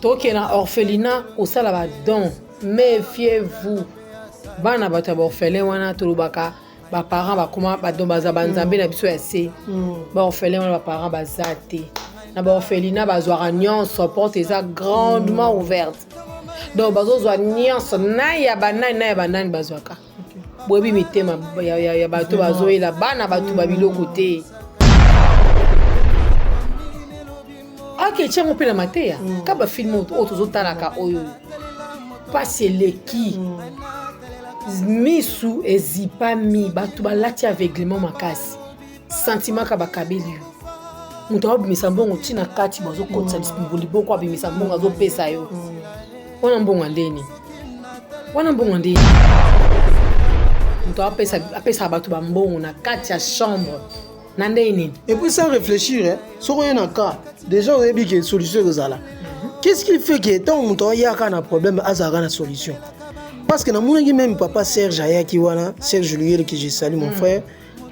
Tokende na orphelinat kosala ba don. Méfiez-vous. Bana bato ya ba orphelin wana tolobaka ba parents bakoma ba don baza ba nzambe na biso ya se. Ba orphelin wana ba parents baza te. Na ba orphelinat bazwaka nyonso, porte eza grandement ouverte. Donc bazozwa nyonso na ya banani na ya banani bazwaka. Boyebi mitema ya bato bazoyela bana bato ba biloko te. Ake tiango mpe na mateya ka bafilme oyo tozotalaka oyo mpasi eleki misu ezipami bato balati aveuglement makasi sentiment ka bakabeli yo moto abimisa mbongo ntina kati bazokotisa liboko abimisa mbongo azopesa yo wana mbongo ndeni wana mbongo ndeni moto apesaka bato bambongo na kati ya chambre na ndenge nini. Et puis sans réfléchir, hein, soki oye na cas déjà oyebi ke solution ekozala. Qu'est-ce qui fait que ntango moto ayaka na problème azalaka na solution? Parce que namonaki même papa Serge ayaki wana, Serge Luyele que je salue, mon frère,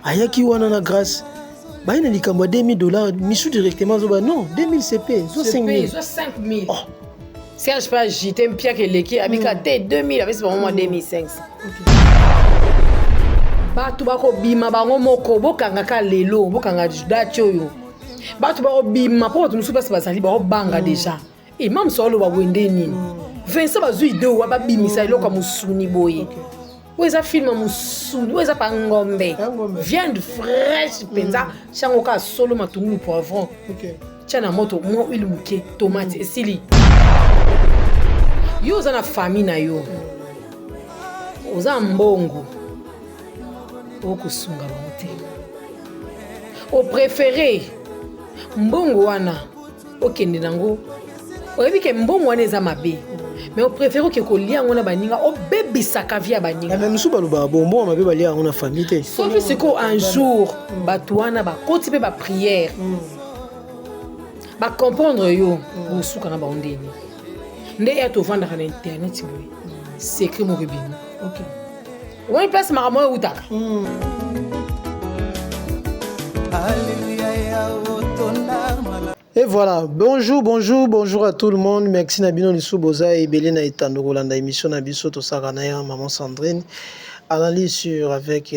ayaki wana na Grâce baye na likambo ya 2000 $, misu directement azoba non 2000 cp zo 5000. Zo 5000. Oh. Serge mpe agite mpiaka eleki abika te 2000 apesi bango mwa 2500. Bato bakobima bango moko, bokangaka lelo, bokanga date oyo bato bakobima mpo bato mosusu mpasi bazali bakobanga déjà. E mamuso aloba boye nde nini? Vincent bazwi idée wa babimisa eloko ya mosuni boye. Oyo eza film ya mosuni, oyo eza pa ngombe, viande fraîche mpenza, tiango kaka solo, matungulu, poivron, tia na moto, mwa huile moke, tomate, esili. Yo oza na famille na yo, oza mbongo, okosunga bango te. Opréféré mbongo wana okende nango, oyebi ke mbongo wana eza mabe, mais opréféré oke kolia yango na baninga, obebisaka vie ya baninga. Mais mosusu balobaka bonbon mabe, balia yango na famille te. Soki sikoyo un jour bato wana bakoti mpe baprière, bacomprendre yo, bosuka na bango ndeni nde ya tovandaka na internet boye, secret moko ebimi wani place makambo oyo eutaka. Et voilà, bonjour, bonjour, bonjour à tout le monde. Merci na bino lisusu boza ebele na etando kolanda émission na biso tosaka na ya Maman Sandrine. Analyse sur avec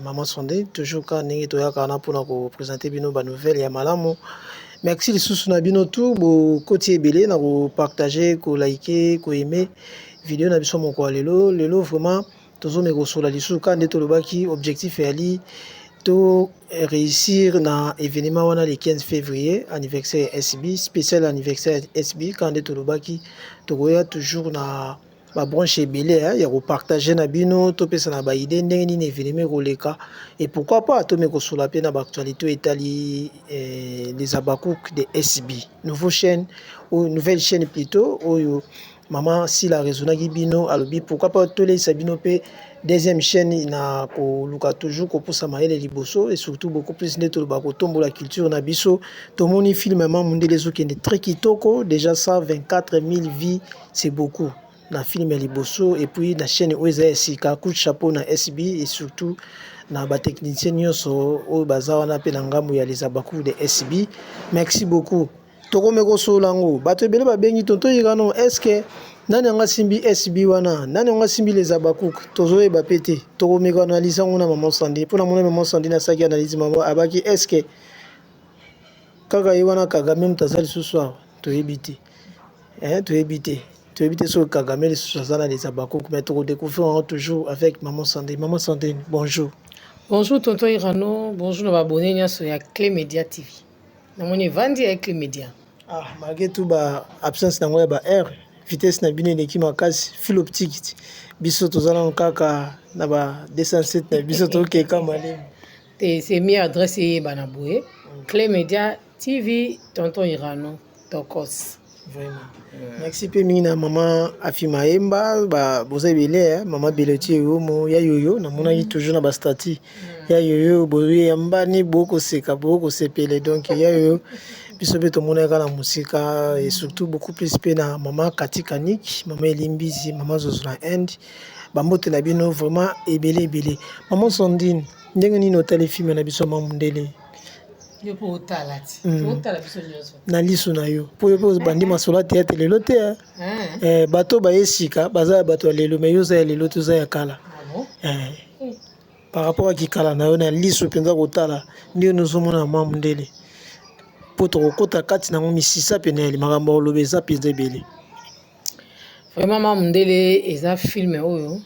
Maman Sandrine, toujours ka ndenge toyaka na mpona koprésenter bino ba nouvelle ya malamu. Merci lisusu na bino tout bokoti ebele na kopartager, koliker, koaimer vidéo na biso moko ya lelo. Lelo vraiment tozomeka kosola lisusu ka nde tolobaki, objectif eyali to réussir na événement wana le 15 février, anniversaire ya SB, spécial anniversaire ya SB. Ka nde tolobaki, tokoya toujours na babranche ebele ya kopartage na bino, topesa na baidée ndenge nini événement ekoleka et pourquoi pas tome kosola mpe na baactualité oyo etali les Abakouk de SB, nouveau chaîne ou nouvelle chaîne plutôt oyo mama Sila raisonnaki bino, alobi pourquoi pas toleisa bino mpe deuxième chaîne na koluka toujours kopusa mayele liboso et surtout beaucoup plus nde toloba kotombola culture na biso. Tomoni film ma mondele ezokende très kitoko, déjà 124 000 vues, c'est beaucoup na film ya liboso et puis na chaîne oyo eza ya sika. Coup de chapeau na SB et surtout na batechnicien nyonso oyo baza wana mpe na ngambo ya les Abakou de SB, merci beaucoup. Tokomi kosolola yango, bato ebele babengi tonto Irano, est-ce nani yango asimbi SB wana, nani yango asimbi les Abakouk? Tozoyeba mpe te. Tokomeka analyse yango na Mama Sandi mpo namona Mama Sandi nasalaki analyse mama abaki est-ce kaka ye wana Kagame moto aza lisusu awa? Toyebi te, toyebi te, toyebi te soki Kagame lisusu aza na les Abakouk, mais tokodécouvrir yango toujours avec Maman Sandrine. Maman Sandrine, bonjour. Bonjour tonton Irano, bonjour na baabonnés nyonso ya Clé Média TV. Namoni evandi ya Clé Média. Ah, malgré tout ba absence nango ya ba aire, vitesse na bino eleki makasi, fil optique. Biso toza nano kaka na ba 207 na biso, tokeka malemi. Te, c'est mieux adresse eyebana boye, Clé Média TV, tonton Irano tokos. Vraiment merci mpe mingi na mama Afi Mayemba, boza ebele, mama Beloti Eyomo ya yoyo, namonaki toujours na bastatuts ya yoyo, boyambani, bokoseka, bokosepele, donc ya yoyo biso mpe tomonaki kaka na mosika et surtout beaucoup plus mpe na mama Kati Kanik, mama Elimbizi, mama Zozo na Inde, bambote na bino vraiment ebele ebele. Mama Sandine, ndenge nini otali film na biso ma mondele? Yo mpo otala ti. Otala biso nyonso. Na liso na yo, mpo yo mpe obandi masolo ya théâtre lelo te, eh. Eh, bato baye sika baza ya bato ya lelo, mais yo oza ya lelo te, oza ya kala. Ah bon? Eh, par rapport ya kikala na yo, na liso mpenza kotala ndenge nozomona mwa mondele, mpo tokokota kati nango misisa pene ya makambo ya koloba eza mpenza ebele. Vraiment, Ma Mondele eza film oyo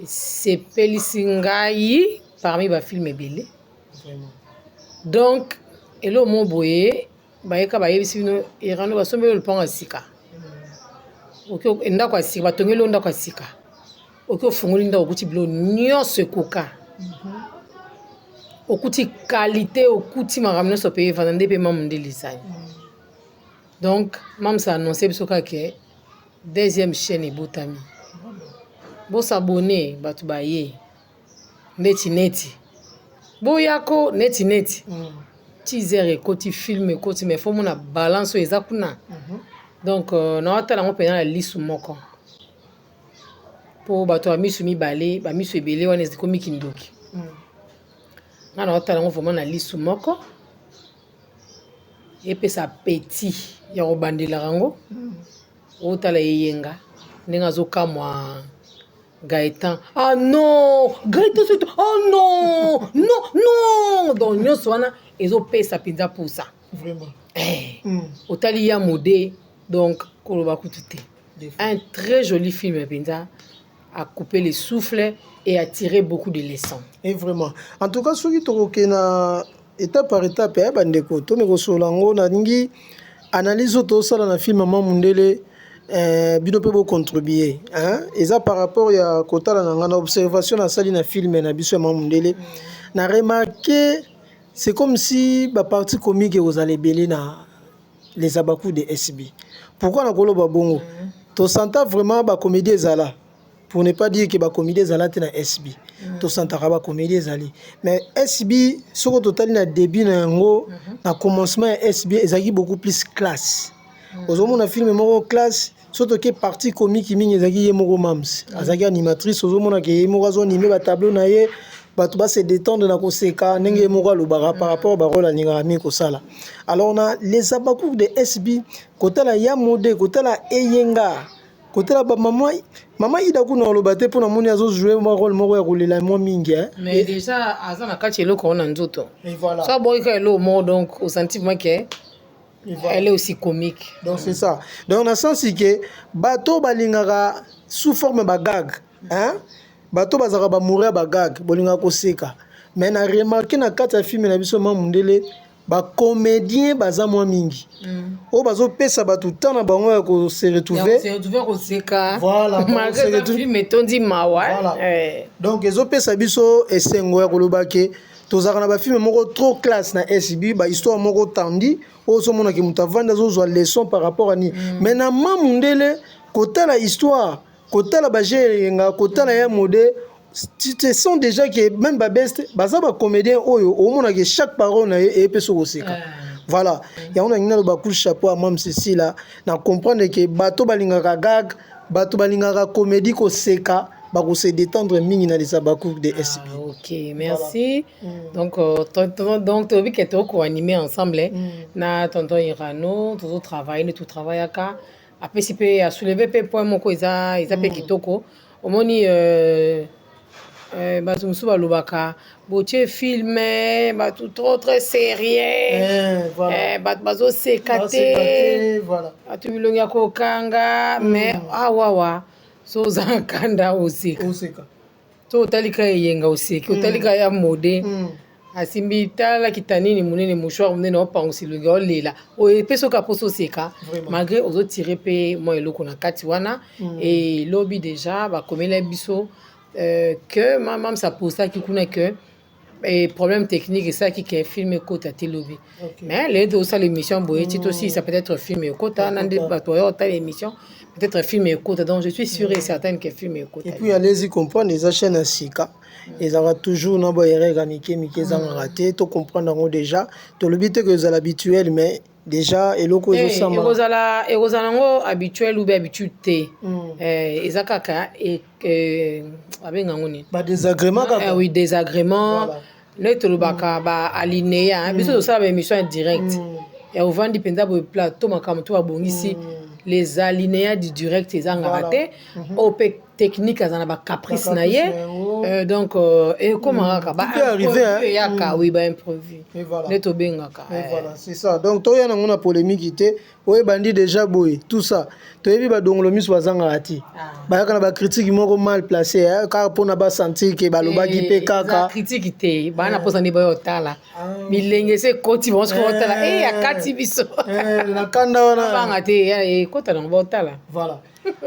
esepelisi ngai parmi bafilm ebele. Donc eloko moko boye bayeka, bayebisi bino Irano basombeli lopango ya sika, ndako ya sika, batongeli yo ndako ya sika, oki ofungoli ndako, okuti bilo nyonso ekoka, okuti qualité, okuti makambo nyonso mpe evanda nde mpe Ma Mondele ezali. Donc Mamsa annonce biso kaka ke deuxième chaîne ebotami, bosabone, bato baye neti neti boyako neti neti teaser ekoti, film ekoti, mais faut mona balance oyo eza kuna. Donc naotala yango mpenza na lisu moko, mpo bato ya misu mibale, bamisu ebele wana ekomi kindoki. Nga naotala yango vraiment na lisu moko, epesa appétit ya kobandelaka yango. Otala Eyenga ndenge azokamwa Gaëtan: "Ah non, Gaëtan, c'est oh non, non, non!" Donc nyonso wana ezopesa mpenza pusa. Vraiment. Eh, otali ya mode, donc koloba kutu te. Un très joli film mpenza, à couper le souffle et à tirer beaucoup de leçons. Et vraiment, en tout cas, soki tokokende na étape par étape ya bandeko, tomeka kosolola yango. Nalingi analyse oyo tosala na film Mama Mundele, bino mpe bocontribue. Eza par rapport ya kotala na ngai, na observation nasali na film na biso ya Mama Mundele, na remarqué, c'est comme si bapartie comique ekozala ebele na Les Abaku de SB. Pourquoi nakoloba bongo? Tosanta vraiment bacomédie ezala, pour ne pas dire que bacomédie ezala te na SB. Tosantaka bacomédie ezali, mais SB, soki totali na début na yango, na commencement ya SB, ezalaki beaucoup plus classe. Ozomona film moko classe, so toke partie comique mingi ezalaki ye moko Mams, azalaki animatrice. Ozomona ke ye moko azoanime batableau na ye, bato base détendre na koseka ndenge ye moko alobaka par rapport barole alingaka mingi kosala. Alors na Les Abakouk de SB, kotala ya mode, kotala Eyenga, kotala bamama, mama Ida kuna, oloba te mpo namoni azojoue mwa role moko ya kolela mwa mingi, eh. Mais déjà aza na kati eloko wana na nzoto. Et voilà. So aboyi kaka eloko moko, donc osanti vraiment ke elle est aussi comique. Donc c'est ça. Donc na sens ke bato balingaka sous forme bagag, hein? Bato bazalaka bamouri ya bagag, bolingaka koseka, mais na remarque na kati ya film na biso Ma Mundele, bacomédien baza mwa mingi oyo bazopesa bato temps na bango ya kose retrouver. Se retrouver koseka. Voilà, malgré se retrouver. Film etondi mawa. Voilà. Eh. Donc ezopesa biso esengo ya koloba ke tozalaka na bafilm moko trop classe na SB, bahistoire moko tandi oyo ozomonake moto avandi azozwa leçon par rapport à nini. Mais na Ma Mundele, kotala histoire, kotala baje Eyenga, kotala ya mode, tu te sens déjà que même babeste baza bacomédien oyo omonake chaque parole na ye eyepesa koseka. Voilà, yango nalingi naloba coup de chapeau à Mam Cécile na comprendre ke bato balingaka gag, bato balingaka comédie, koseka, bakose détendre mingi na Les Abakouk de SB. Ah, ok, merci. Donc, tonton, donc toyebi ke tokoanime ensemble, eh, na tonton Irano, tozotravaille nde totravaillaka. Apesi mpe, asoulevé mpe point moko eza mpe kitoko. Omoni, bato mosusu balobaka botie film, bato trop très sérieux. Eh, voilà. Eh, bato bazoseka Baseka te. Te, voilà. Bato bilongi ya kokanga, mais awawa so oza na kanda, oseka. Oseka. So otalika Eyenga, oseki, otalika ya mode, asimbi talakita nini monene, mouchoir monene, opangusa elongi, olela, oyo epesi oka mposa oseka. Vraiment. Malgré ozotire mpe mwa eloko na kati wana. Elobi déjà bakomela biso que Mamsa apostaki kuna ke problème technique esalaki ke film ekota te lobi. Mais lelo tozosala émission boye ti tosilisa, peut-être film ekota na nde bato oyo otala émission, peut-être film ekota. Donc je suis sûr et certaine que film ekota. Et puis allez-y comprendre, eza chaîne ya sika, ezalaka toujours na baerreur ya mike mike, ezangaka te. Tocomprendre yango déjà, tolobi te ke ezala habituel, mais déjà eloko ezosama. Ekozala yango habituel ou bien habitude te. Eza kaka abenga yango nini? Badésagrément kaka. Oui, désagrément. Voilà. Nde tolobaka ba alinéa, biso tosala ba émission ya direct ya ovandi mpenza boye, plateau, makambo to babongisi, les alinéas du direct ezangaka te. Oyo mpe technique aza na bacaprice na ye, donc ekóma kaka baimprévu eyaka, oui, baimprévu nde tobengaka. Voilà, c'est ça. Donc toya nango na polémique te. Oyo ebandi déjà boye, tout ça toyebi, badongolo miso bazangaka te, bayaka na bacritique moko mal placé kaka mpona basentir ke balobaki mpe kaka. Critique te, baa na mposa nde baya otala bilenge se ekoti bango soki otala e akati biso. Na kanda wana. Banga te, ekota nango, baotala. Voilà.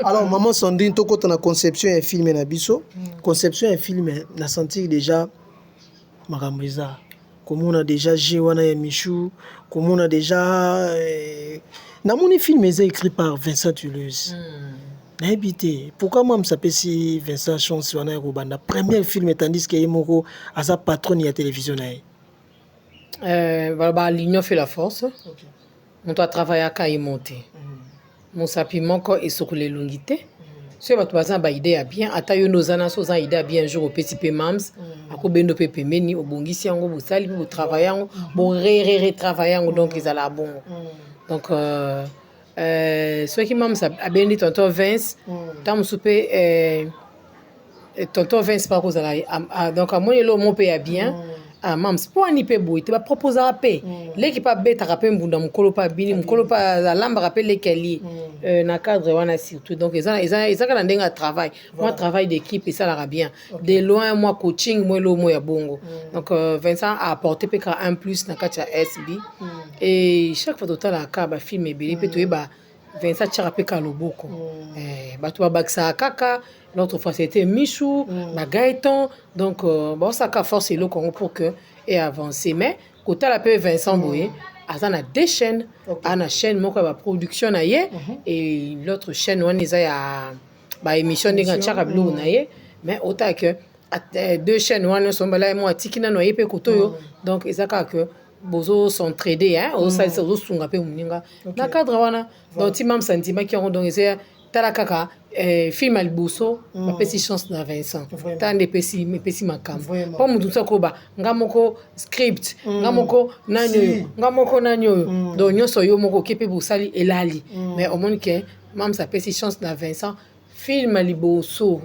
Alors, maman Sandrine, tokota na conception ya film na biso. Conception ya film, na sentir déjà makambo eza komona déjà g wana ya Michou, komona déjà namoni film eza écrit par Vincent Toulouse. Nayebi te pourquoi Mams apesi Vincent chance wana ya kobanda première film, tandis ke ye moko aza patronne ya télévision na ye. Baloba l'union fait la force. Moto atravaillaka ye mo te, mosapi moko esokola elongi te. Soki bato baza na baidée ya bien, ata yo nde oza na so oza na idée ya bien, jour opesi mpe Mams, akobenda mpe pembeni, obongisi yango, bosali mpe, botravaille yango, borere-retravaille yango, donc ezala bongo. Donc soki Mams abendi tonton Vince, ntango mosusu mpe tonton Vince mpe akozala, donc amoni eloko mo mpe ya bien. Ah, Mams, mpo ani mpe boye te, baproposaka mpe leki mpe abetaka mpe mbunda, mokolo mpe abini, mokolo mpe alambaka mpe leki alie na cadre wana surtout. Donc eza kaka na ndenge ya travail, mwa travail d'équipe esalaka bien, de loin mwa coaching, mwa eloko mo ya bongo. Donc Vincent a apporté mpe kaka un plus na kati ya SB. Et chaque fois totalaka bafilm ebele mpe toyeba Vincent atiaka mpe kaka loboko. Bato babakisaka kaka. L'autre fois c'était Michou, bagaeton, donc baosaka force eloko yango pour que e avancer. Mais kotala mpe Vincent boye, aza na deux chaînes. Aza na chaîne moko ya baproduction na ye et l'autre chaîne wana eza ya baémission, ndenge atiaka biloko na ye. Mais otala ke deux chaînes wana nyonso mbala ye mo atiki nano aye mpe koto oyo. Donc eza kaka ke bozo s'entraider, hein, ozosalisa, ozosunga mpe moninga na cadre wana. Donc ti Mams andimaki yango, donc eza tala kaka film ya liboso bapesi chance na Vincent. Tala nde epesi makambo, mpo motu mosu akoba nga moko script, nga moko nani oyo, nga moko nani oyo, donc nyonso yo moko oke mpe bosali elali. Mais omoni ke Mams apesi chance na Vincent, film ya liboso,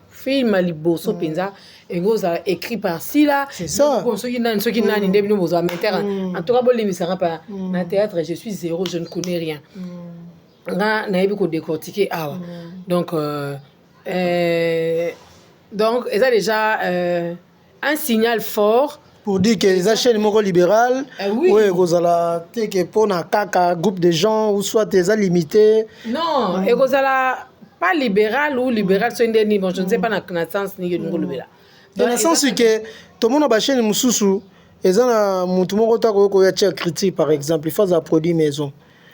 film ya liboso mpenza engo ozala écrit par Sila. Soki nani, soki nani nde bino bozwa metteur. En tout cas bolimbisanga mpa na théâtre, je suis zéro, je ne connais rien. Nga nayebi kodécortiquer awa. Donc donc eza déjà un signal fort. Pour dire que eza chaîne moko libérale. Oui. Oyo ekozala te ke mpona kaka groupe de gens ou soit eza limité. Non, ekozala pas libéral ou libéral soki nde nini, bon, je ne sais pas na sens nini olingi olobela. Na sens ke tomona bachaîne mosusu eza na motu moko ta koyoka oyo atia critique par exemple, il faut azala produit maison.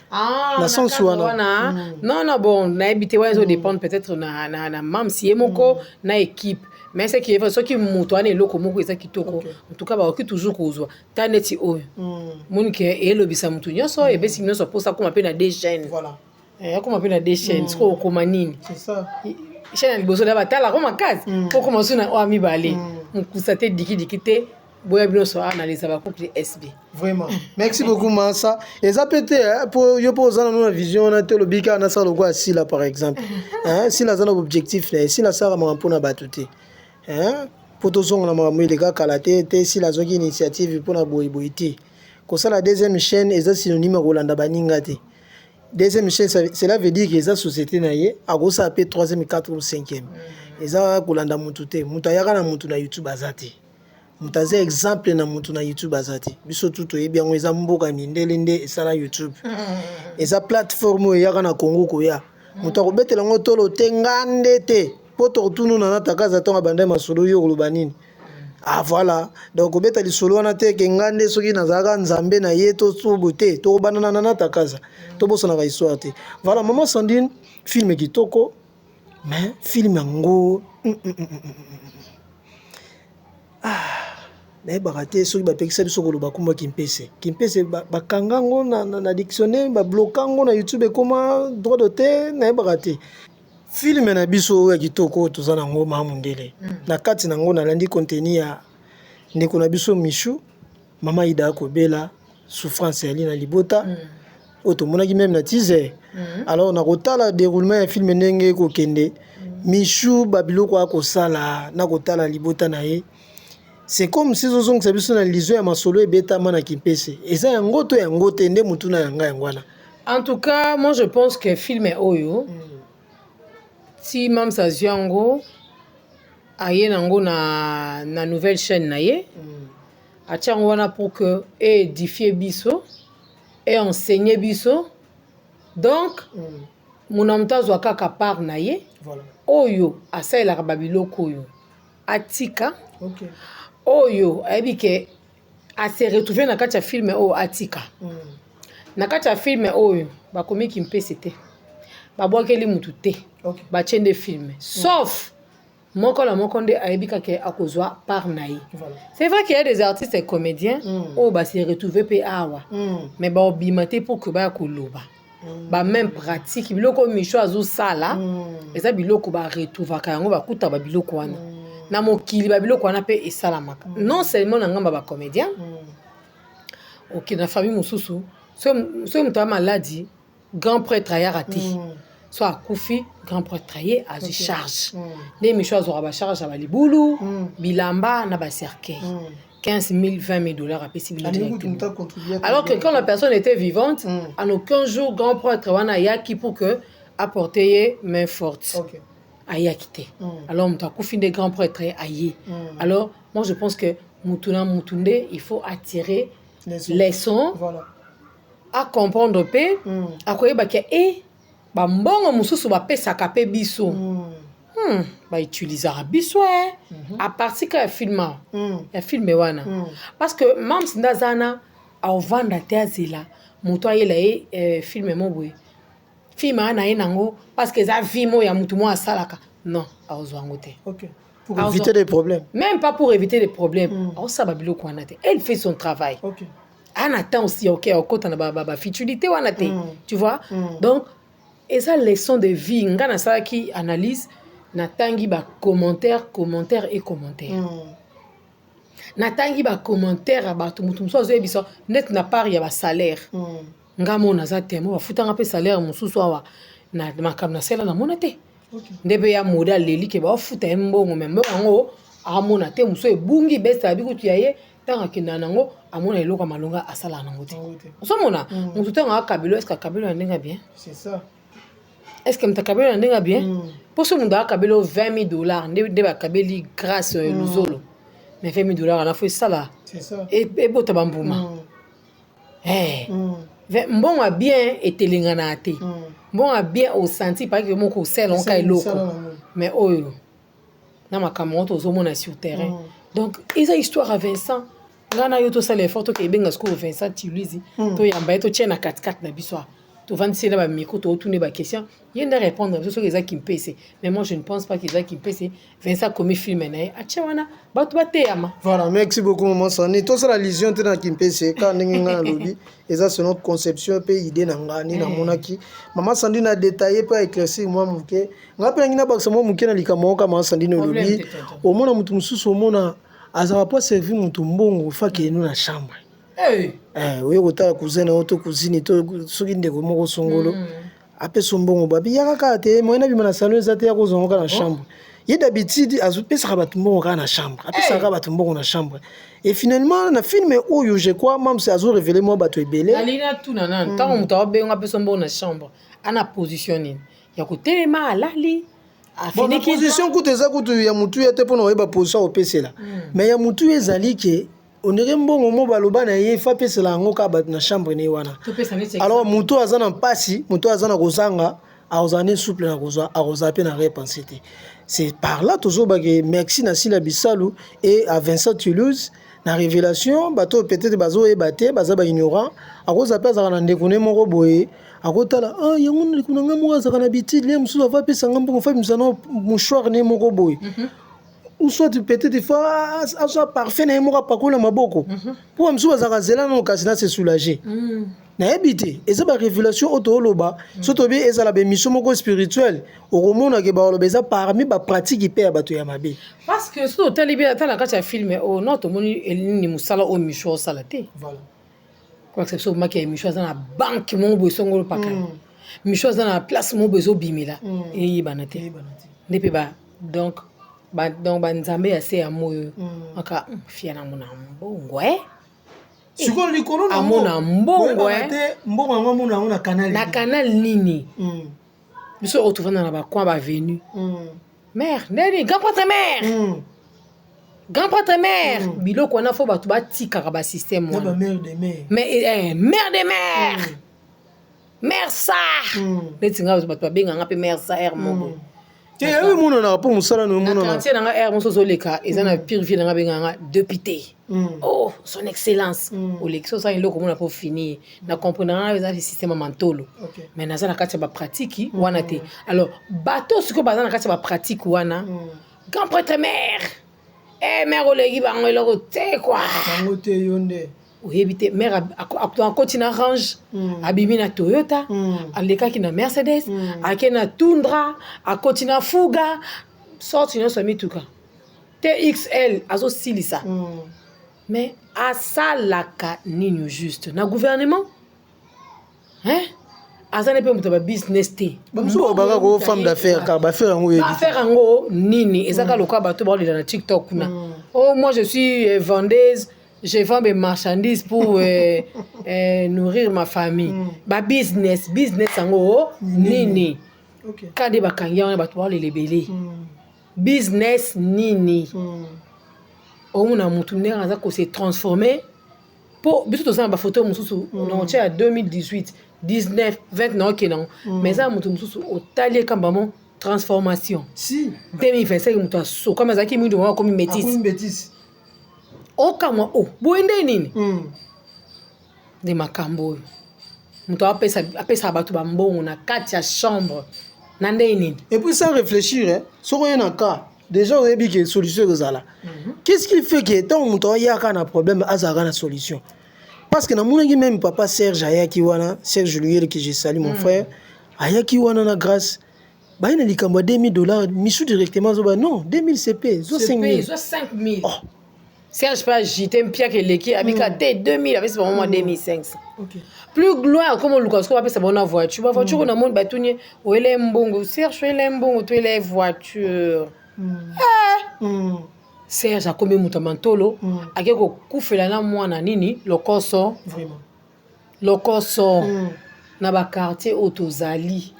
Ah, na sens wana. Wana non, bon, nayebi te, wana ezodépendre peut-être na Mams ye moko na équipe. Mais ce qui est vrai, soki moto wana eloko moko eza kitoko, en tout cas bakoki toujours kozwa ta neti oyo moni ke eyelobisa motu nyonso, ebesi nyonso mposa akóma mpe na deux chaînes. Akóma mpe na deux chaînes, sikoyo okóma nini? C'est ça. Chaîne ya liboso da batalako makasi, mpo okóma so na oyo ya mibale mokusa te, dikidiki te, boya bino nyonso analyse bacouple SB. Vraiment, merci beaucoup masa. Eza mpe te po yo mpo oza nano na vision wana te, olobi kaka nasala lokola Sila par exemple. Sila aza na objectif na ye, Sila asalaka makambo mpona bato te, mpo tozonga na makambo eleka kala te te. Sila azwaki initiative mpona boyeboye te. Kosala deuxième chaîne eza synonyme ya kolanda baninga te. Deuxième chaîne, cela veut dire que eza société na ye, akosala mpe troisième, quatrième ou cinquième. Eza kolanda mutu te. Moto ayaka na mutu na YouTube aza te, moto aza exemple na motu na YouTube aza te. Biso tu toyebi yango, eza mboka mindele nde esala YouTube, eza plateforme oyo eyaka na Congo koya. Moto akobetela yango tolo te, nga nde te, mpo tokotununa na takaza ntongo abanda masolo yo koloba nini. Ah voilà, donc kobeta lisolo wana te ke nga nde soki nazalaka nzambe na ye to sobo te, tokobandana na takaza, tobosanaka histoire te. Voilà, mama Sandrine, film kitoko, mais film yango ah, nayebaka te soki bapekisa biso koloba kombo Kimpese. Kimpese bakanga yango na dictionnaire, babloka yango na YouTube, ekoma droit d'auteur, nayebaka te. Film na biso oyo ya kitoko oyo toza nango, Maa Mundele, na kati nango nalandi contenu ya Ndeko na biso Michou, mama Ida akobela, souffrance eyali na libota. Oyo tomonaki même na teaser. Alors na kotala déroulement ya film ndenge ekokende, Michou babiloko akosala na kotala libota na ye, c'est comme si ezozongisa biso na lizo ya masolo ebetama na Kimpese. Eza yango to yango te? Nde motu na yanga yango wana. En tout cas, moi je pense que film oyo, ti Mams azwi yango, aye nango na nouvelle chaîne na ye, atia yango wana pour que édifie biso et enseigner biso. Donc mona moto azwa kaka part na ye. Oyo asalelaka babiloko oyo atika, oyo ayebi ke ase retrouve na kati ya film oyo, atika. Na kati ya film oyo bakomi Kimpese te, babwakeli mutu te. Batie nde film, sauf moko na moko nde ayebi kaka akozwa part na ye. C'est vrai qu'il y a des artistes et comédiens oyo base retrouve mpe awa, mais baobima te pour que baya koloba bamême pratique. Biloko oyo Micho azosala, eza biloko baretrouvaka yango, bakuta babiloko wana na mokili. Babiloko wana mpe esalamaka non seulement na ngambo ya bacomédien. Ok, na famille mosusu, soki moto ya maladi, grand prêtre ayaka te. So akufi, grand prêtre aye, azwi charge. Nde Micho azwaka bacharge ya balibulu, bilamba na bacercueil, 15 000, 20 000 $, apesi bino directement. Alors que quand la personne était vivante, en aucun jour grand prêtre wana ayaki pour que apporter ye main forte. Ayaki te. Alors moto akufi nde grand prêtre aye. Alors moi je pense que mutu na mutu nde il faut attirer leçon, acomprendre mpe, akoyebaki e bambongo mosusu bapesaka mpe biso, bautilisaka biso e à partir ka ya film awa, ya film wana, parce que Mams nde aza wana, aovanda te, azela moto ayela ye film mo boye, film aya na ye nango, parce que eza vie mo ya motu mo asalaka. Non, aozwa yango te. Pour éviter des problèmes. Même pas pour éviter des problèmes. Aosala babiloko wana te. Elle fait son travail. Ana temps aussi, ok, okota na bafutilité wana te. Tu vois? Donc eza leçon de vie. Nga nasalaki analyse, natangi bacommentaire, commentaire et commentaire. Natangi bacommentaire ya bato. Moto mosusu azoyebisa neti na part ya basalaire. Nga mo naza temo bafutanga mpe salaire mosusu awa na makambo nasala, namona te. Nde mpe ya mode aleli ke baofuta ye mbongo, me mbongo yango amona te. Mosusu ebungi, beste abi kutu ya ye. Ntango akendaka nango, amona eloko ya malonga asalaka nango te. Ozomona motu ntango akabelo, est-ce akabelo na ndenge ya bien? C'est ça. Est-ce que moto akabelo na ndenge ya bien? Mpo so moto akabelo 20 000 $, nde bakabeli Grâce Luzolo, mais 20 000 $ wana fo esala ebota bambuma. Mbongo ya bien etelengana te. Mbongo ya bien osanti pake moko osala oka eloko, mais oyo na makambo yango tozomona sur terrain. Donc eza histoire ya Vincent. Ngai na yo tosala effort, toke ebenga sikoyo Vincent Tiluizi, toyamba ye, totie na katikati na biso, tovandisi ye na bamicro, tootune baquestion, ye nde répondre biso soki eza Kimpese. Mais moi je ne pense pas qu'eza Kimpese. Vincent akomi film na ye, atie wana, bato bateyama. Voilà, merci beaucoup maman Sani. Tosala allusion te na Kimpese. Kaka ndenge ngai nalobi, eza selon conception mpe idée na ngai nde namonaki. Mama Sandi na détaillé mpe aéclaircir mwa moke. Ngai mpe nangi nabakisa mwa moke na likambo moko. Kaka mama Sandine olobi, omona motu mosusu, omona azalaka mpo aservi motu mbongo, fa akende na chambre. Oye kotala cousin na yo to cousine to soki ndeko moko songolo, apesa mbongo, babi yaka kaka te, moyen abima na salon eza te, ya kozwa kaka na chambre. Ye d'habitude azopesaka bato mbongo kaka na chambre, apesaka kaka bato mbongo na chambre. Et finalement na film oyo, je crois Mams azo révélé mwa bato ebele. Nalingi natuna nanu, ntango moto aobenga, apesa mbongo na chambre, ana position nini ya kotelema, alali? Bon, na position kutu eza kutu ya motu ya te mpona oyeba position akopesela, mais ya motu ezali ke ondire mbongo mo baloba na ye fa apesela yango kaka bato na chambre na ye wana. Alors motu aza na mpasi, motu aza na kozanga, akozala nde souple na kozwa, akozala mpe na repense te. C'est par là tozobake merci na Sila Bisalu et à Vincent Toulouse na révélation. Bato oyo peut-être bazoyeba te, baza baignorant, akozala mpe azalaka na ndeko ne moko boye, akotala: ah, yango ndeko na ngai moko azalaka na bitide ye mosusu, ava apesa ngai mbongo, fa bimisa na mouchoir ne moko boye. Ou soit peut-être il faut azwa parfum na ye moko, apakoli na maboko, mpo bamosusu bazalaka zela nano kasi na se soulager. Nayebi te, eza barévélation oyo tooloba. So toyebi, ezala baémission moko spirituelle, okomonake baloba eza parmi bapratique mpe ya bato ya mabe. Parce que soki otali bien, ata na kati ya film oyo, no tomoni nini, mosala oyo Micho osala te. Kolakisa biso maki ya Micho aza na banke moko boye songolo pakala, Micho aza na place moko boye ezobimela, eyebana te nde mpe ba donc ba donc banzambe ya se ya moi oyo aka fia na mona mbongo e. Sikoyo likolo amona mbongo. Te, mbongo yango amona yango na canal. Na canal nini? Biso oyo tovanda na bacoin, baavenue mare ndeni, grand prêtre mare, grand prêtre mare, biloko wana, fo bato batikaka basystème wana. Mare de mare. Mais mare de mare, mare sa neti nga, bato babenganga mpe mare sa aire moko. Te, yayo emonanaka mpo mosala na na emonana. Quartier na nga, aire mosusu ozoleka, eza na pire ville na nga, benganga député, oh son excellence. Oleki so osala eloko, omona mpo finir na comprendre nga, eza système ya mantolo. Mais naza na kati ya bapratique wana te. Alors bato sikoyo baza na kati ya bapratique wana, grand prêtre mare, e mare oleki bango eloko te quoi. Bango te, yo nde. Oyebi te, mare akoti na Range, abimi na Toyota, alekaki na Mercedes, ake na Tundra, akoti na Fuga, sorte nyonso ya mituka, TXL azosilisa. Mais asalaka nini juste na gouvernement, hein? Aza ne mpe moto ya babusiness te. Bamosusu balobaka ko femme d'affaires, kaka baaffaire yango oyebi. Baaffaire yango nini? Eza kaka lokola bato baolela na TikTok kuna: "Oh, moi je suis vendeuse, je vends mes marchandises pour nourrir ma famille." Babusiness, business yango nini? Ka nde bakangi yango, bato baolela ebele. Business nini? Omona motu ndenge aza kose transformer, mpo biso toza na bafoto mosusu na otia ya 2018, 19, 20 na okende yango, mais eza na motu mosusu otali ekamba mo transformation. Si. 2025, moto asokami, azalaki mwindu, mama akomi métis. Akomi métis. Okamwa o boye nde nini? Nde makambo oyo moto apesaka bato bambongo na kati ya chambre na ndenge nini? Et puis sans réfléchir, hein, soki oye na cas déjà, oyebi ke solution ekozala. Qu'est-ce qui fait ke ntango moto ayaka na problème, azalaka na solution? Parce que namonaki même papa Serge ayaki wana, Serge Luyele, que je salue, mon frère, ayaki wana na Grâce, baye na likambo ya 2000 dollars. Misu directement azoba: "Non, 2000 cp zo 5000." Zo 5000. Oh. Serge mpe agite mpiaka eleki, abika te 2000, apesi bango mwa 2500. Plus loin, akoma oluka sikoyo bapesa bango na voiture, bavoiture oyo namoni batuni: "Oyele mbongo, Serge? Oyele mbongo to oyele voiture?" Serge akomi moto ya mantolo, ake kokufela na mwana nini, lokoso. Lokoso. Na baquartier oyo tozali,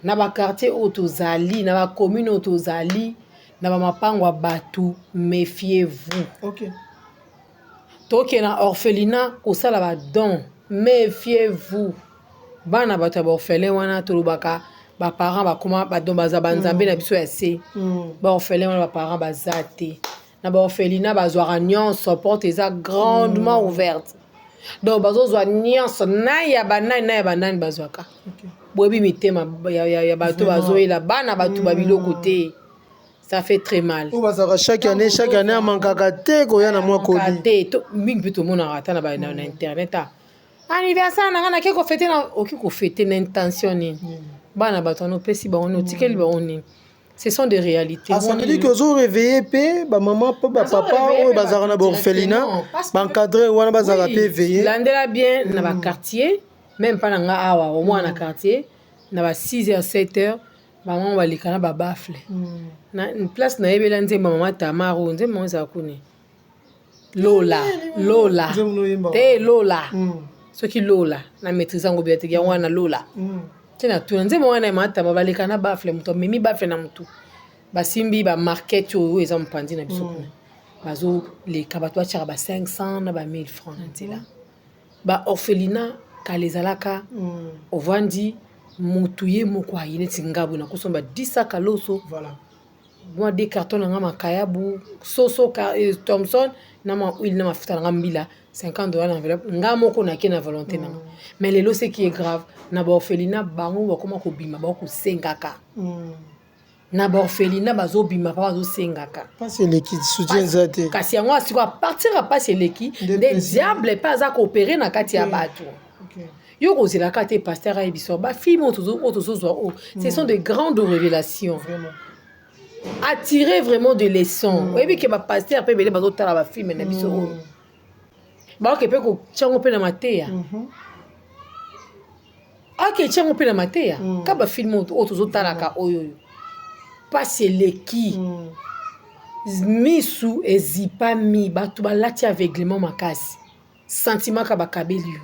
na baquartier oyo tozali, na bacommune oyo tozali, na bamapango ya bato, méfiez-vous. Tokende na orphelinat kosala badon, méfiez-vous. Bana bato ya baorphelin wana, tolobaka baparent bakoma badon, baza banzambe na biso ya se. Baorphelin wana, baparent baza te. Na baorphelinat bazwaka nyonso, porte eza grandement ouverte, donc bazozwa nyonso na ya banani, na ya banani bazwaka. Boyebi mitema ya bato bazoyela bana bato babiloko te, ça fait très mal. Oyo bazalaka chaque année, chaque année, amankaka te koya na mwa koli. Te, mingi mpe tomonaka ata na internet: a anniversaire na nga, nake kofêter na oki kofêter na intention nini? Bana bato wana, opesi bango nini? Otikeli bango nini? Ce sont des réalités. Ah, ça veut dire que ozo réveiller mpe bamama mpe bapapa oyo bazalaka na baorphelinat, baencadre wana bazalaka mpe éveillé. Landela bien na baquartier, même mpa na nga awa, omwana na quartier na ba 6 heures, 7 heures, bamama baleka na babaffle na place. Nayebela nzembo mama Tamar oyo, nzembo yango ezala kuni Lola, Lola te, Lola soki Lola na maîtrise yango bien te, yango wana Lola te. Na tuna nzembo wana ya mama Tamar, baleka na baffle, moto amemi baffle na motu, basimbi bamarket oyo eza mopanzi na biso kuna, bazoleka, bato batiaka ba 500 na ba 1000 francs na nzela. Baorphelinat kala ezalaka, ovandi, motu ye moko aye neti ngabu na kosomba 10 saka loso, mwa de carton na nga makayabu, soso Thomson na mwa huile na mafuta na nga mbila, 50 $ na enveloppe, nga moko nake na volonté na nga. Mais lelo, ce qui est grave, na baorphelinat bango bakoma kobima, bakosengaka. Na baorphelinat bazobima mpa bazosengaka. Mpasi eleki, soutien eza te. Kasi yango sikoyo, à partir ya mpasi eleki nde diable mpe aza koopérer na kati ya bato. Yo kozelaka te pasteur ayebisa bafilms oyo tozozwa oyo, ce sont de grandes révélations. Attirer vraiment de leçons. Oyebi ke bapasteur mpe ebele bazotala bafilms na biso oyo, baoke mpe kotiango mpe na mateya, ake tiango mpe na mateya ka bafilms oyo tozotalaka oyo. Oyo mpasi eleki, misu ezipami, bato balati aveuglement makasi, sentiment ka bakabeli yo.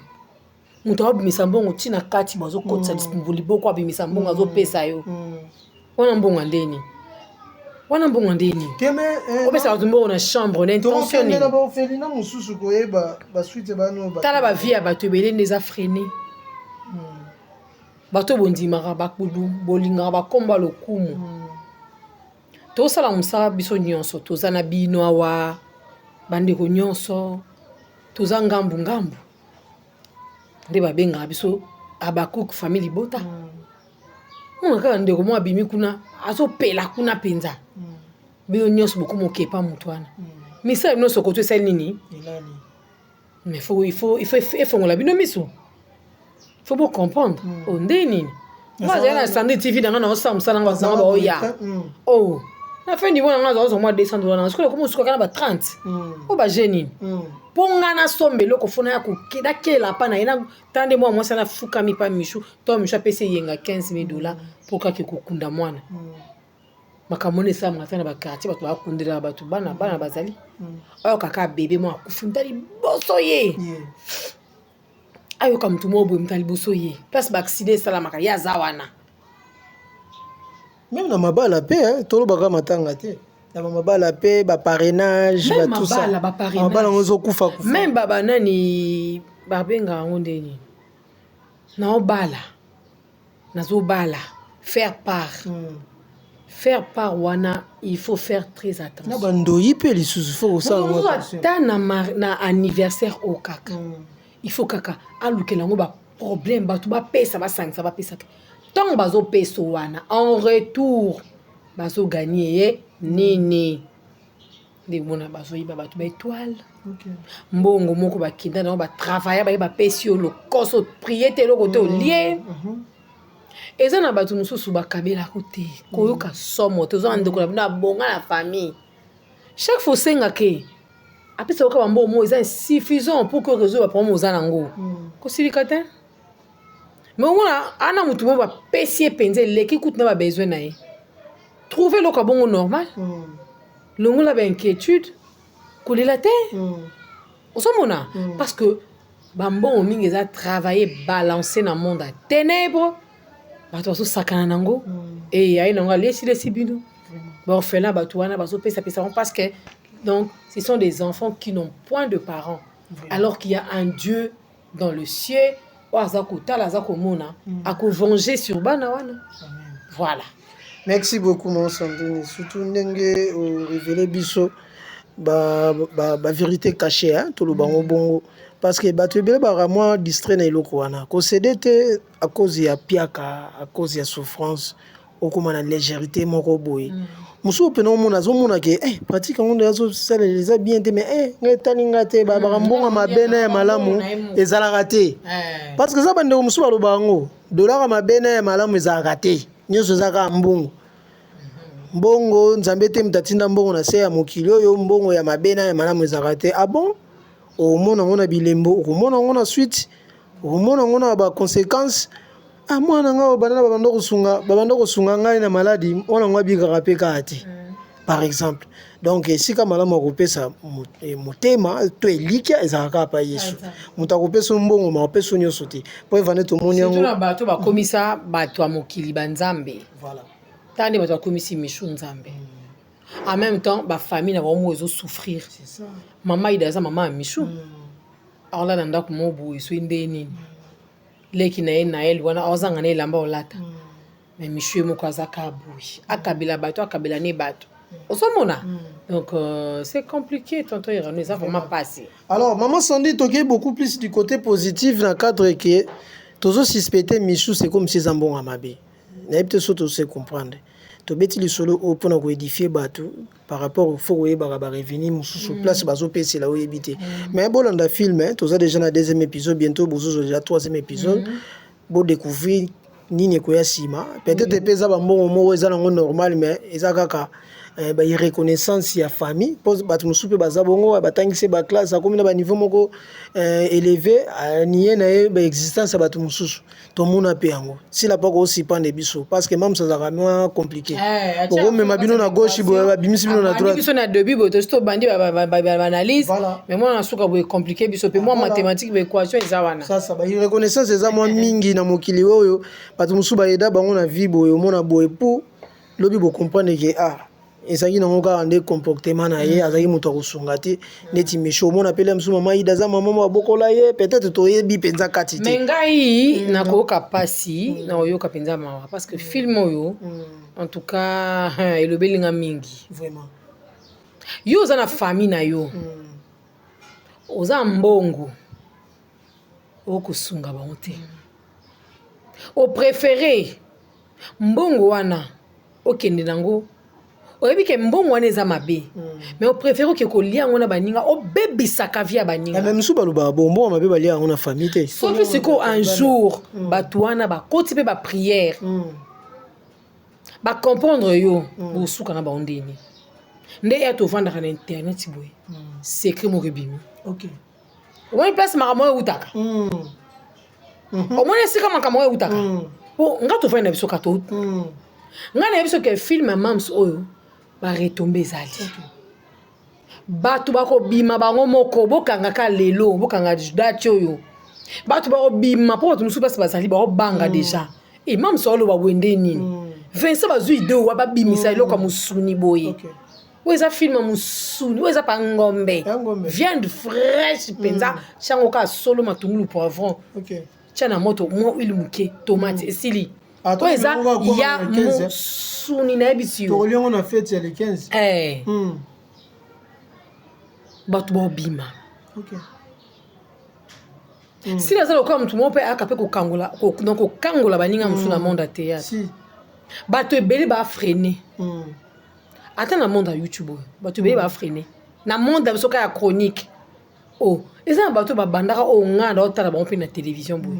Moto azobimisa mbongo ntina kati, bazokotisa liboko, abimisa mbongo, azopesa yo. Wana mbongo ndeni? Wana mbongo ndeni opesa bato mbongo na chambre na intention nini? Baorphelinat mosusu koyeba basuite bano. Tala bavie ya bato ebele nde eza freine. Bato bondimaka, bolingaka bakomba lokumu. Tosala mosala biso nyonso, toza na bino awa, bandeko nyonso toza ngambu ngambu, nde babengaka biso Abakuk famille libota. Mona kaka ndeko moko abimi kuna, azopela kuna mpenza, bino nyonso bokoma okepa motu wana. Misala nyonso koto esali nini? Mais il faut efongola bino miso, faut bocomprendre o nde nini. Nga azali na Sandri TV na nga, na osala mosala nga, bato nanga baoya o na fin du mois na nga azwa mwa 200 $ nanga. Sikoyo nakoma osuka kaka na ba 30 oyo baje nini mpo nga nasomba eloko, fo naya nakela pa na ye. Ta nde mwa mwasi anafukami pa Michu to Michu apesi eyenga 15 000 $ mpo kaka ekokunda mwana. Makambo wana esalamaka ata na baquartier, bato bakundelaka bato bana, bana bazali oyo kaka bebe moko akufi, mutu liboso ye ayoka motu moko boye, moto ya liboso ye place baaccident esalamaka, ye aza wana. Même na mabala mpe, tolobaka matanga te, na bamabala mpe, baparrainage. Mabala, mabala yango ezokufa. Kufa même babanani babengaka yango ndeni, naobala, nazobala, faire part. Faire part wana, il faut faire très attention. Na bandoyi mpe lisusu, faut kosala. Ata na anniversaire oyo kaka, il faut kaka alukela yango baproblème, bato bapesa, basangisa, bapesaka. Ntango bazopesa wana, en retour bazogagner ye nini? Nde mona bazoyiba bato baétoile, mbongo moko bakenda nango, batravailla, baye bapesi yo lokoso, prie te, eloko te olie. Eza na bato mosusu bakabelako te, koyoka somo te. Oza na ndeko na bino abonga na famille, chaque fois osengaka ye, apesa yoka bambongo moko eza insuffisant pour que résoudre baproblème oza nango. Kosilika te, mais omona ana motu moko bapesi ye mpenza eleki kutu na babesoin na ye. Trouve eloko ya bongo normal, longola bainquiétude, kolela te. Ozomona, parce que bambongo mingi eza travailler, balance na monde ya ténèbre, bato bazosakana nango. E aye nango, alesilesi bino baorphelin, bato wana bazopesapesa bango, parce que donc ce sont des enfants qui n'ont point de parents, alors qu'il y a un Dieu dans le ciel oyo aza kotala, aza komona, akovenger sur bana wana. Voilà. Merci beaucoup, mon Sandrine, surtout ndenge orévéler biso bavérité ba cachée, hein, toloba yango bongo, parce que bato ebele baka mwa distrait na eloko wana. Kocéder te à cause ya piaka, à cause ya souffrance, okóma na légèreté moko boye. Mosusu mpena omona, azomona ke pratique yango nde azosalela eza bien te, mais ngai etali nga te. Babaka mbongo mabe na ya malamu ezalaka te, parce que eza bandeko mosusu baloba yango, dollar mabe na ya malamu ezalaka te, nyonso eza kaka mbongo. Mbongo, Nzambe te moto atinda mbongo na se ya mokili oyo. Mbongo ya mabe na ya malamu ezalaka te. Ah bon, okomona yango na bilembo, okomona yango na suite, okomona yango na baconséquence. Ah, mwana ngai oyo banda babanda kosunga, babanda kosunga ngai na maladi, mwana yango abikaka mpe kaka te, par exemple. Donc esika malamu akopesa motema to elikya ezalaka kaka pa Yesu. Moto akopesa mbongo, ma apesa nyonso te, po evande tomoni yango. Na bato bakomisa bato ya mokili banzambe. Voilà. Tala nde bato bakomisi Michu nzambe. En même temps bafamille na bango moko ezosouffrir. Mama Ida aza mama ya Michu, aolala na ndako moko boye, soki nde nini, leki na ye Nael wana aozanga na elamba olata, mais Michu ye moko aza kaka boye, akabela bato, akabela ne bato, ozomona. Donc c'est compliqué, tonton Irano, eza vraiment passé. Alors maman Sandy, tokei beaucoup plus du côté positif na cadre ke tozosuspecte Michu, c'est comme si eza mbongo ya mabe. Nayebi te so tose comprendre. Tobeti lisolo oyo mpona koédifier bato par rapport, faut koyebaka barevenu mosusu, place bazopesela, oyebi te. Mais bolanda film, toza déjà na deuxième épisode, bientôt bozozwa déjà troisième épisode, bodécouvrir nini ekoya nsima. Peut-être mpe eza bambongo moko eza nango normal, mais eza kaka bairreconnaissance ya famille, mpo bato mosusu mpe baza bongo, batangisi baclasse, akomi na baniveau moko élevé, nie na ye baexistence ya bato mosusu. Tomona mpe yango sila mpo koosipande biso, parce que mamusu azalaka mwa compliqué, okomema bino na gauche boye, babimisi bino na droite. Biso na début boye, tosi tobandi baanalyse, mais mwana na suka boye compliqué biso mpe mwa mathématique, baéquation eza wana. Sasa bairreconnaissance eza mwa mingi na mokili oyo. Bato mosusu bayeda bango na vie boye, omona boye po lobi bocomprendre ke ah, ezalaki nango kaka nde comportement na ye, azalaki moto akosunga te. Neti misho, omona pele mosusu, mama Ida aza mama mo abokola ye, peut-être toyebi mpenza kati te. Me ngai nakoyoka mpasi, nakoyoka mpenza mawa, parce que film oyo, en tout cas, elobelinga mingi. Vraiment. Yo oza na famille na yo, oza mbongo, okosunga bango te, opréféré mbongo wana okende nango, oyebi ke mbongo wana eza mabe, mais opréféré oke kolia yango na baninga, obebisaka vie ya baninga. Mais mosusu balobaka bo mbongo mabe, balia yango na famille te. Soki sikoyo un jour bato wana bakoti mpe baprière, bacomprendre yo, bosuka na bango ndeni nde ya tovandaka na internet boye, secret moko ebimi. Omoni place makambo oyo eutaka, omoni esika makambo oyo eutaka, po nga tovandi na biso kato, ngai nayebi soki film ya mams oyo baretombées ezali, bato bakobima bango moko. Bokangaka lelo, bokanga date oyo, bato bakobima, mpo bato mosusu mpasi bazali bakobanga déjà. E mams oloba boye nde nini? Vincent bazwi idée owa babimisa eloko ya mosuni boye. Oyo eza film ya mosuni, oyo eza pa ngombe, viande fraîche mpenza. Tiango kaka solo, matungulu, poivron, tia na moto, mwa huile moke, tomate, esili. Oyo eza ya mosuni, nayebisi yo. Tokoliongo na fête ya le 15. Eh. Bato baobima. Sila aza lokola motu moko mpe ayaka mpe kokangola, donc kokangola baninga mosusu na monde ya théâtre. Bato ebele bafreiner ata na monde ya YouTube oyo, bato ebele bafreiner na monde ya biso kaka ya chronique. O eza na bato babandaka oyo ngai na otala bango mpe na télévision boye,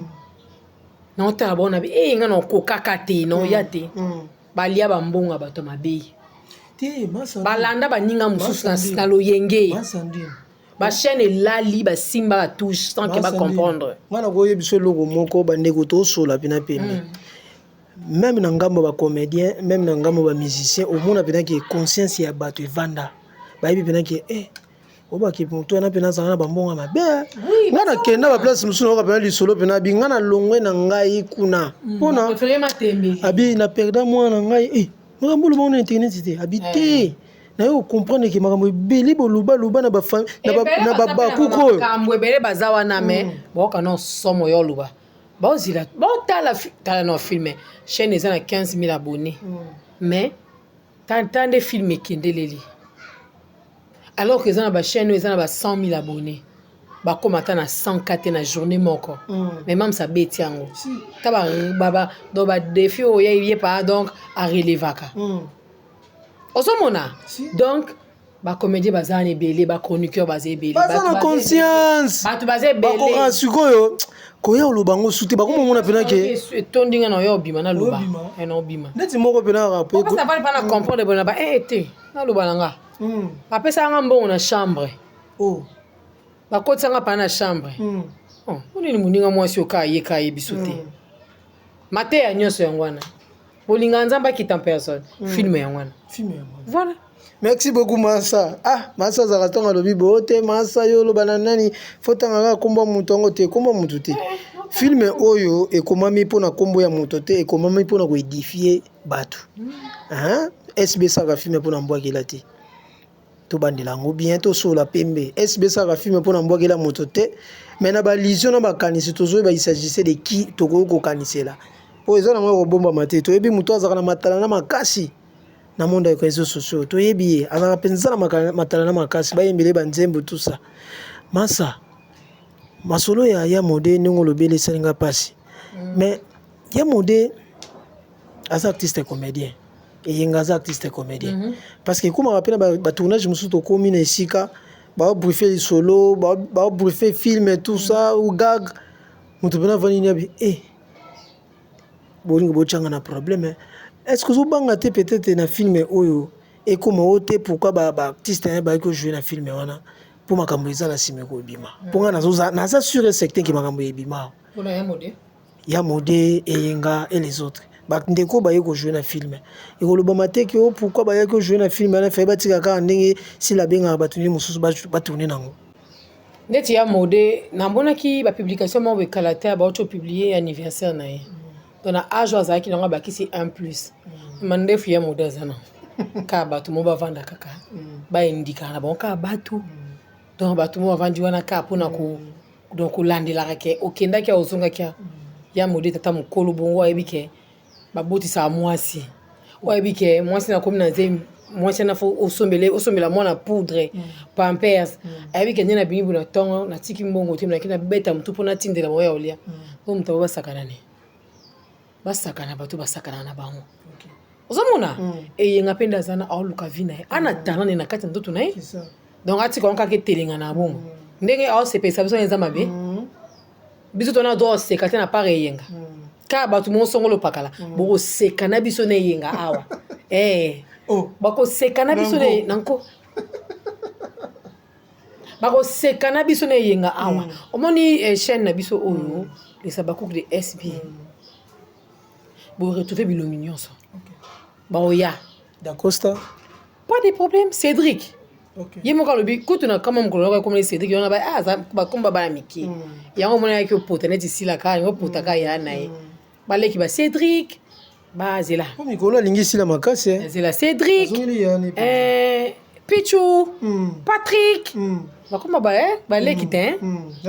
na otala bango na bi e ngai na okokaka te, na oya te. Balia bambongo ya bato mabe, balanda baninga mosusu na loyenge, bachaîne elali, basimba batouche sans ke bacomprendre. Nga na koyebi biso eloko moko, bandeko, tosola mpena pembe. Même na ngambo ya bacomédien, même na ngambo ya bamusicien, omona mpena ke conscience ya bato evanda, bayebi mpena ke eh, obaki moto wana mpena azala na bambongo ya mabe. Nga nakenda baplace mosusu, nayoka mpena lisolo mpena abi nga na longwe na ngai kuna mpona abi na perda mwana na ngai. Eh, makambo oloba ngo na internet te, abi te, naye kocomprendre ke makambo ebele bolobaloba na babakuku oyo. Makambo ebele baza wana, me baoka na somo yo oloba, baozila, baotala tala na film, chaîne eza na 15 000 abonnés, mais ta nde film ekendeleli, alors que eza na bachaîne oyo eza na ba 100 000 abonnés, bakóma ata na 100 K te na journée moko. Mais mamsa abeti yango ta donc badéfi oyo ye pa, donc arelevaka. Ozomona, donc bacomédien baza wana ebele, bachroniqueur baza ebele. Baza na conscience. Bato baza ebele. Sikoyo koya oloba yango su te, bakomomona mpena ke etondi nga na oyo obima, naloba na obima. Neti moko mpena. Navandi mpa na comprendre boye na ba ee te, naloba na nga, bapesaka nga mbongo na chambre, bakotisanga mpa na chambre. Onini moninga mwasi oyo ka ye ka ye biso te, mateya nyonso yango wana, bolinga Nzambe akita en personne, film yango wana. Voilà. Merci beaucoup, masa. Ah, masa azalaka ntongo alobi boyo te. Masa, yo oloba na nani? Fo tanga kaka nkombo ya moto yango te, nkombo ya motu te. Film oyo ekomami mpona nkombo ya moto te, ekomami mpona koédifier bato. SB esaka film mpona mbwakela te, tobandela yango bien, tosola pembe. SB esaka film mpona mbwakela moto te, mais na balision na bakanisi tozoyeba il s'agissait de qui, tokoki kokanisela po eza nango ya kobombama te. Toyebi moto azalaka na matala na makasi na monde ya réseaux sociaux, toyebi ye azalaka mpenza na matala na makasi, bayembele banzembo, tout ça. Masa, masolo ya mode, ndenge olobeli esalinga mpasi, mais ya mode aza artiste comédien. Eyenga aza artiste comédien. Parce que ekomaka mpe na batournage mosusu, tokómi na esika baobriefe lisolo, baobriefe film, tout ça ou gag, moto mpena avandi nini abi e bolingo botyanga na problème. Est ce que ozobanga te peut-être na film oyo ekóma o te? Pourquoi baartiste bayaki kojouer na film wana? Mpo makambo eza na nsima ekobima. Mpo nga naza sûr et certain ke makambo ebima. Ya Mode, Eyenga et les autres bandeko baye kojouer na film, ekolobama te ke o pourquoi bayaki kojouer na film wana? Faye batika kaka ndenge sila abengaka bato nde mosusu batourne nango. Neti ya Mode, namonaki bapublication moko ekala te, bauti opublie anniversaire na ye. Donc na age oyo azalaki nango, abakisi 1 plus. Mandefu ya Mode aza nango kaka, bato mo bavanda kaka, baindikaka na bango kaka bato. Donc bato mo bavandi wana kaka mpona donc kolandelaka ke okendaki, ozongaki. Ya Mode, tata mokolo bongo, ayebi ke babotisaka mwasi oyo, ayebi ke mwasi nakomi na nzembi, mwasi wana fo osombela mwana poudre, Pampers. Ayebi ke nde nabimi bo na ntongo, natiki mbongo te, naki nabeta motu mpo natindela bango ya kolia. Po moto abo basakana ne basakana, bato basakana na bango. Ozomona Eyenga mpe nde aza na aoluka vie na ye, ana talent ne na kati ya ndoto na ye. Donc atika wango kaka etelenga na bongo ndenge aosepelisa biso. Eza mabe, biso tona droit oseka te na part Eyenga. Kaka bato moko songolo pakala bokoseka na biso na Eyenga awa. Bakoseka na biso na nko, bakoseka na biso na Eyenga awa. Omoni chaîne na biso oyo, les Abakouk de SB, boretrouve bilongi nyonso baoya. Dacosta. Pas de problème. Cédric ye moko alobi kutu na kama mokolo moko ekomeli Cédrik wana, bakomba bana mike yango omonaki opota neti esilaka yango, opotaka ya na ye baleki ba Cédrik bazela. Mikolo alingi esila makasi. Azela Cédrik, Pichu, Patrick, bakoma baleki te.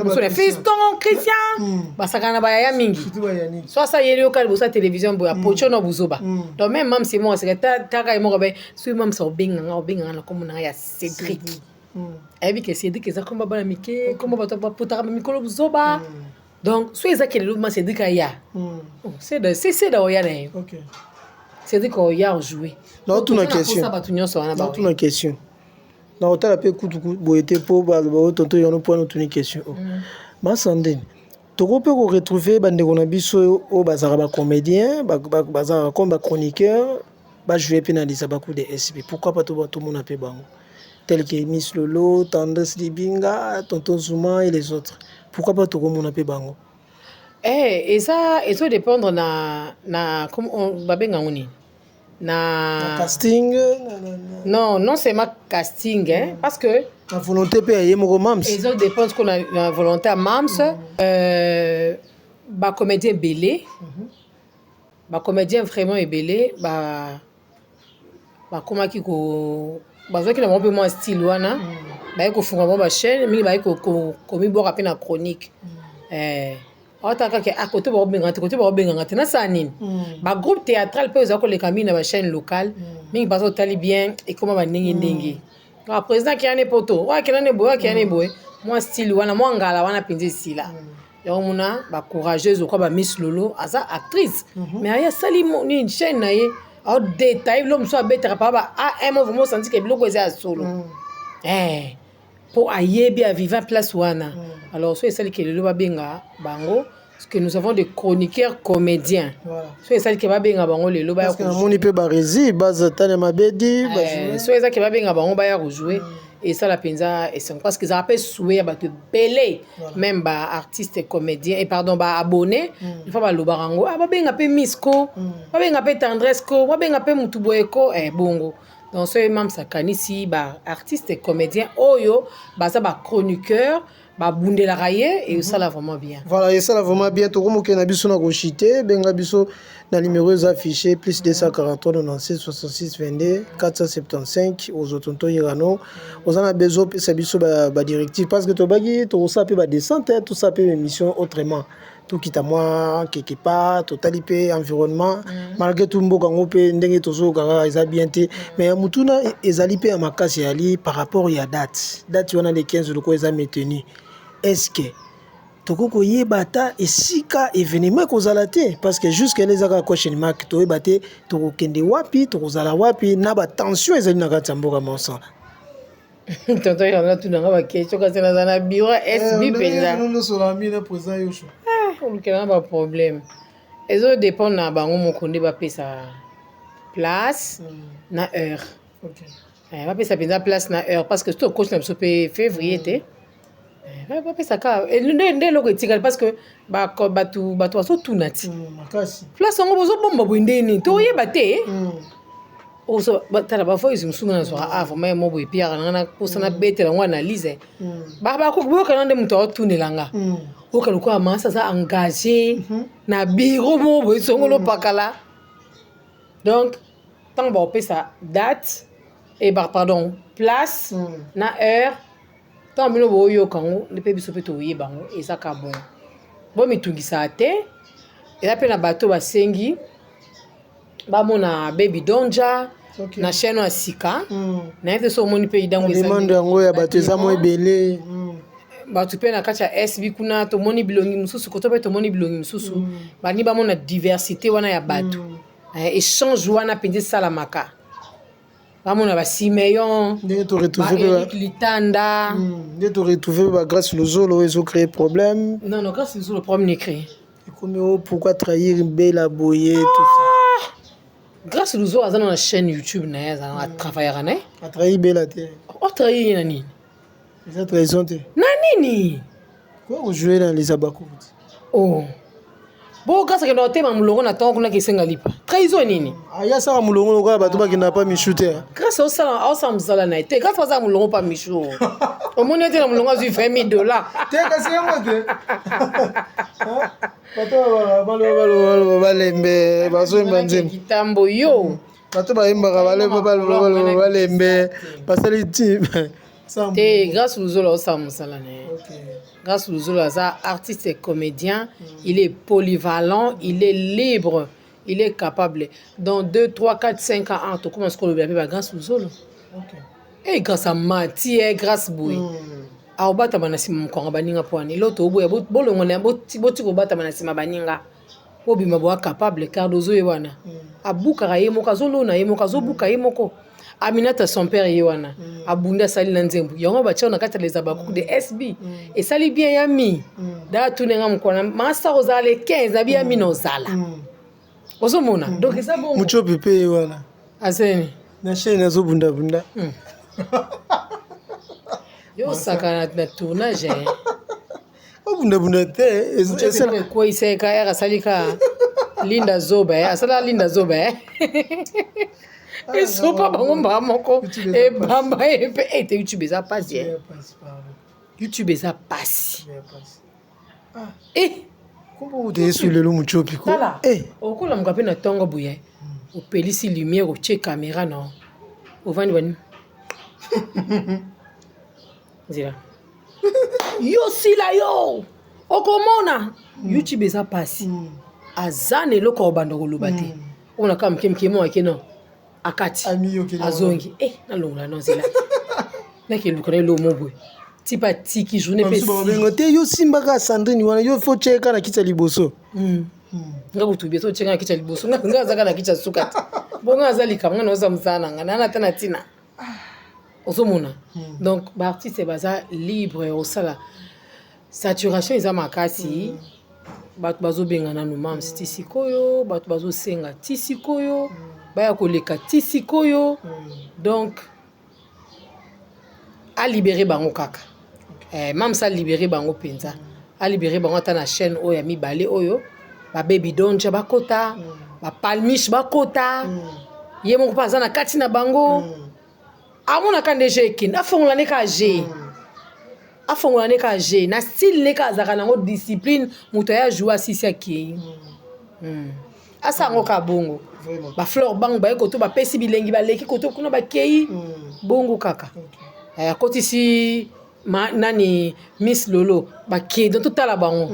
Mosu na Fiston Christian basakana na bayaya mingi. So asa yeli yoka liboso ya télévision boye, apotio na buzoba. Donc même mamsi moko aseka taka ye moko be soki mamsi obenganga, obenganga na kombo nanga ya Cédrik. Ayebi ke Cédrik eza komba bana mike, kombo bato bapotaka bamikolo buzoba. Donc so eza ke lelo ma Cédrik aya, seda oya na ye, Cédrik oya ojouer. Naotuna question. Bato nyonso wana. Naotuna question na kotala mpe kutu boye te, mpo baloba tonto yano mpo wana otuni question o masandeni. Toko mpe koretrouve bandeko na biso oyo bazalaka bacomédien, bazalaka comme bachroniqueur, bajoue mpe na Les Abakou de SB. Pourquoi pas tomona mpe bango, tel que Miss Lolo, Tendresse Libinga, Tonton Zuma et les autres? Pourquoi pas tokomona mpe bango? Eza ezodépendre na babenga yango nini na na casting na, na. Non, seulement casting, hein, parce que na volonté mpe ya ye moko mams. Ezodépendre ko na volonté ya mams. Bacomédien ebele, bacomédien vraiment ebele bakomaki ko bazwaki na bango mpe mwa style wana, baye kofunga bango bachaîne mingi, baye komibwaka mpe na chronique. Aota kaka kote bakobenganga te, kote bakobenganga te, nasala nini? Bagroupe théâtral mpe eza koleka mingi na bachaîne locale mingi, baza otali bien, ekóma bandenge ndenge. Président akenda ne poto, oyo akenda ne boye, oyo akenda ne boye, mwa style wana, mwa ngala wana mpenza esila. Yango mona bacourageuse okwa bamiss Lolo aza actrice, mais aye asali nini, chaîne na ye, aodetaille biloko mosusu abetaka pa ba am vraiment osanti ke biloko eza ya solo mpo ayebi aviva place wana. Alors so esali ke lelo babenga bango, parce que nous avons des chroniqueurs comédiens, so esali ke babenga bango lelo baya, namoni mpe baresi baza tane mabedi. So eza ke babenga bango baya kojouer, esala mpenza esengo, parce que ezala mpe souhait ya bato ebele, même baartiste comédien et pardon, baabonné. Une fois balobaka yango, ah, babenga mpe miss ko, babenga mpe Tendresse ko, babenga mpe mutu boye ko, bongo. Donc so mams akanisi baartiste comédien oyo baza bachroniqueur, babundelaka ye, esala vraiment bien. Voilà, esala vraiment bien. Tokomokende na biso na koshite. Benga biso na numéro eza affiché, plus 243 97 66 22 475. Ozwa tonton Irano, oza na besoin opesa biso badirective, parce que tobaki tokosala mpe badescente, tosala mpe émission autrement, tokita mwa quelque part, totali mpe environnement. Malgré tout, mboka yango mpe ndenge tozoyoka kaka eza bien te, mais ya motuna ezali mpe ya makasi eyali par rapport ya date wana, le 15, lokola eza maintenu, est ce que Tokoki koyeba ata esika evenement ekozala te parce que jusque là eza kaka question mark, toyeba te tokokende wapi, tokozala wapi na ba tension ezali na kati ya mboka monsan. Tonton yanga tunanga ba question kasi naza na bureau ya SB mpenza. Olukelanga ba problème. Ezo dépendre na bango moko nde bapesa place na heure. Bapesa mpenza place na heure parce que soki tokoti na biso mpe février te. Bapesa kaka nde eloko etikali parce que bato bato bazotuna ti place yango bozobomba boye nde nini, toyeba te. Tala bavoice mosusu nga nazwaka, a vraiment ya mo boye epiaka nanga na mposa nabetela yango analyse. Boyokana nde moto aotunela nga, oyoka lokola masi aza engagé na bureau moko boye songolo pakala. Donc ntango baopesa date e, pardon, place na heure, ntango bino boyoka yango nde mpe biso mpe toyeba yango. Eza ka bongo, bomitungisaka te. Eza mpe na bato basengi bamona Baby Donja na chaîne ya sika. Nayebi te so omoni mpe idango. Demande yango ya bato eza mwa ebele. Bato mpe na kati ya SB kuna, tomoni bilongi mosusu koto mpe tomoni bilongi mosusu. Balingi bamona diversité wana ya bato, échange wana mpenza esalamaka, bamona basimeyon. Ndenge toretrouve Litanda. Nde toretrouve bagrâce Luzolo oyo ezocréer problème. Non, non, Grâce Luzolo, problème ni créé. Ekomi o pourquoi trahir Bela boye, tout ça. Grâce Luzolo aza na chaîne YouTube na ye, aza atravaillaka na ye. Atrahir Bela te. Otrahir ye na nini? Eza trahison te? Na nini? Kwa kojouer na les abakuti. Oh, bo Grâce akenda kotema molongo na ntongo kuna, kesenga lipa, trahison nini? Aya asala molongo lokola bato bakenda pa Michu te. Grâce aosala mosala na ye te. Grâce asala molongo pa Michu, omoni ete na molongo azwi 20 000 $. Te, kasi yango te, bato baloba balembe bazoyemba nzembo. Kitambo yo. Bato bayembaka baloba balembe basali ti. Te, Grâce Luzolo aosala mosala na ye. Grâce Luzolo aza artiste et comédien, il est polyvalent, il est libre, il est capable. Dans 2 3 4 5 ans tokoma sikoyo olobela mpe ba Grâce Luzolo. E grâce amati e grâce boye aobatama na nsima mokongo baninga mpo wana eloko toboya bolongo na boti kobatama na nsima baninga, bobima boa capable. Cardozo ye wana abukaka ye moko, azolona ye moko, azobuka ye moko. Aminata son père ye wana abundi, asali na nzembo yango batia na kati ya les abakuku de SB, esali bien ya mi da. Atunenga mokona masa kozala le 15 abi ya mi na ozala ozomona, donc eza bongo. Muchopi mpe ye wana. Aseni. Na chaîne azobundabunda. Yo osaka na tournage. Obundabunda te. Ekweyiseka ere asali ka Linda Zoba, asala Linda Zoba, esopa bango mbaa moko ebamba ye mpe ete YouTube eza pasi, YouTube eza pasi. Yesu lelo Muchopi. Tala, okolamuka mpe na ntongo boye, opelisi lumière, otie caméra na ovandi bani nzela yo sila yo okomona YouTube eza pasi. Aza na eloko ya kobanda koloba te, omona kaka moke moke mo ake no akati azongi e nalongola no nzela nakeluka na eloko mo boye tipa atiki journée mpe. Babenga te, yo simbaka Sandrine wana, yo fo tieka na kiti ya liboso. Nga kutu bie so otieka na kiti ya liboso, nga azaka na kiti ya suka te. Bongo aza likambo, nga naoza mosala na nga nana ata na ntina ozomona. Donc baartiste baza libre ya kosala. Saturation eza makasi, bato bazobenga nanu mams ti sikoyo, bato bazosenga ti sikoyo baya koleka ti sikoyo. Donc alibere bango kaka, mams alibere bango mpenza, alibere bango ata na chaîne oyo ya mibale oyo babebi donja bakota, bapalmiche bakota, ye moko mpe aza na kati na bango. Amonaka nde je ekende, afongola nde kaka je, afongola nde kaka je na style nde kaka azalaka nango discipline. Moto aya joue asisi akei, asa yango kaka bongo. Bafleur bango baye koto, bapesi bilengi, baleki koto kuna, bakei bongo kaka. Akotisi nani, Miss Lolo, bakei. Donc totala bango,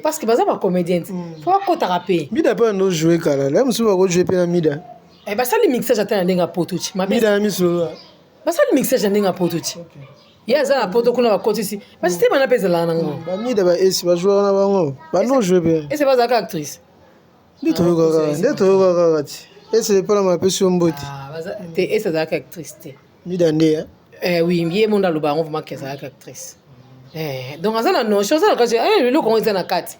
parce que baza bacomédienne, fo bakotaka mpe. Mida mpe ando joue kala la mosusu, bakojoue mpe na Mida. Basali mixage ata na ndenge ya poto ti. Mida na Miss Lolo. Basali mixage na ndenge ya poto ti. Ye aza na poto kuna, bakotisi basystème wana mpe ezalaka nango. Bamida, baesi bajouaka na bango, bano jouer mpe. Ese bazalaka actrice. Nde toyokaka, nde toyokaka kaka ti ese epalama apesi yo mbote. Ah, te, ese azalaka actrice te. Mida nde. Eh, oui, ye mondo aloba yango vraiment ke azalaka actrice. Eh, donc aza na notion, aza na kati. Eh, eloko yango eza na kati,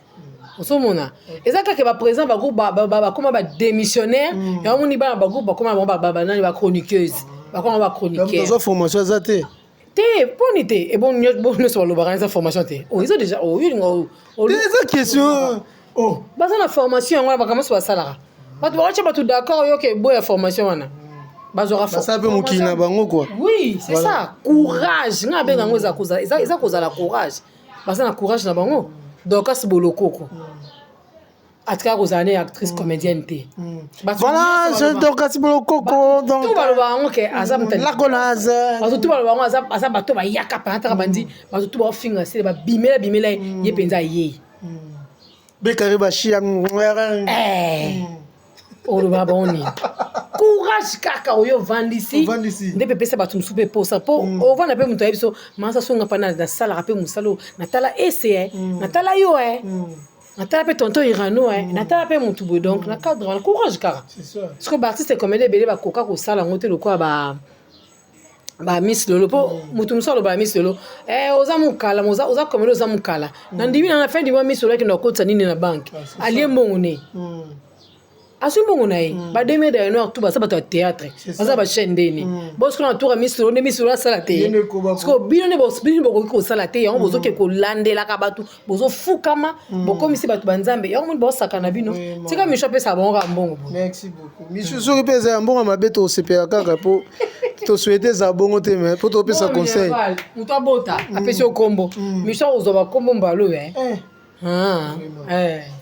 ozomona eza kaka baprésident bagroupe bakóma badémissionnaire. Yango moni bana bagroupe bakóma bango banani, bachroniqueuse, bakóma bachroniqueur. Tozwa formation aza te. Te, mponi te, ebo nyonso balobaka eza formation te. Oh, eza déjà oyo olinga. Te, eza question, oh. Baza na formation yango wana, makambo nyonso basalaka, bato bakotya bato d'accord. Oyoke boya formation wana bazwaka. Basala mpe mokili na bango quoi. Oui, c'est ça, courage. Nga abenga yango eza kozala courage. Baza na courage na bango. Dorcas Bolokoko atikaka kozala ne actrice comédienne te. Bato Voilà, nyonso je Dorcas Bolokoko donc tu baloba yango ke aza moto la colaze. Bato tu baloba yango aza bato bayaka pana taka bandi, bato tu baofinga sele, babimela bimela ye, ye mpenza ayei. Bekari bashia. Eh, oloba bango nini? Courage kaka oyo ovandisi. Ovandisi. Nde mpe pesa bato mosusu mpe posa mpo ovanda mpe moto ayebi so masa songa mpa nasalaka mpe mosala oyo natala ese e natala yo e natala mpe tonton Irano e natala mpe motu boye. Donc na cadre wana, courage kaka. C'est ça. Parce que baartiste comédien ebele bakoka kosala yango te lokola ba bamiss Lolo, mpo motu mosusu aloba Miss Lolo, eh, oza mokala, oza comédien, oza mokala. Na ndimi na fin du mois Miss Lolo akende akotisa nini na banque, alie mbongo ne, azwi mbongo na ye. Bademir de noir tout baza bato ya théâtre, baza bachaîne ndeni bosiko na tour ya Miss Lolo nde Miss Lolo asala te. Parce que bino nde bino bokoki kosala te yango, bozoke kolandelaka bato, bozofukama, bokomisi bato banzambe. Yango moni baosaka na bino. Tika Micho apesaka bango kaka mbongo boye. Merci beaucoup, Michu. Soki mpe eza ya mbongo mabe, tosepela kaka mpo tosouhaite ezala bongo te, mais mpo topesa conseil. Moto abota apesi yo kombo, Micho akozwa bakombo mbala oyo.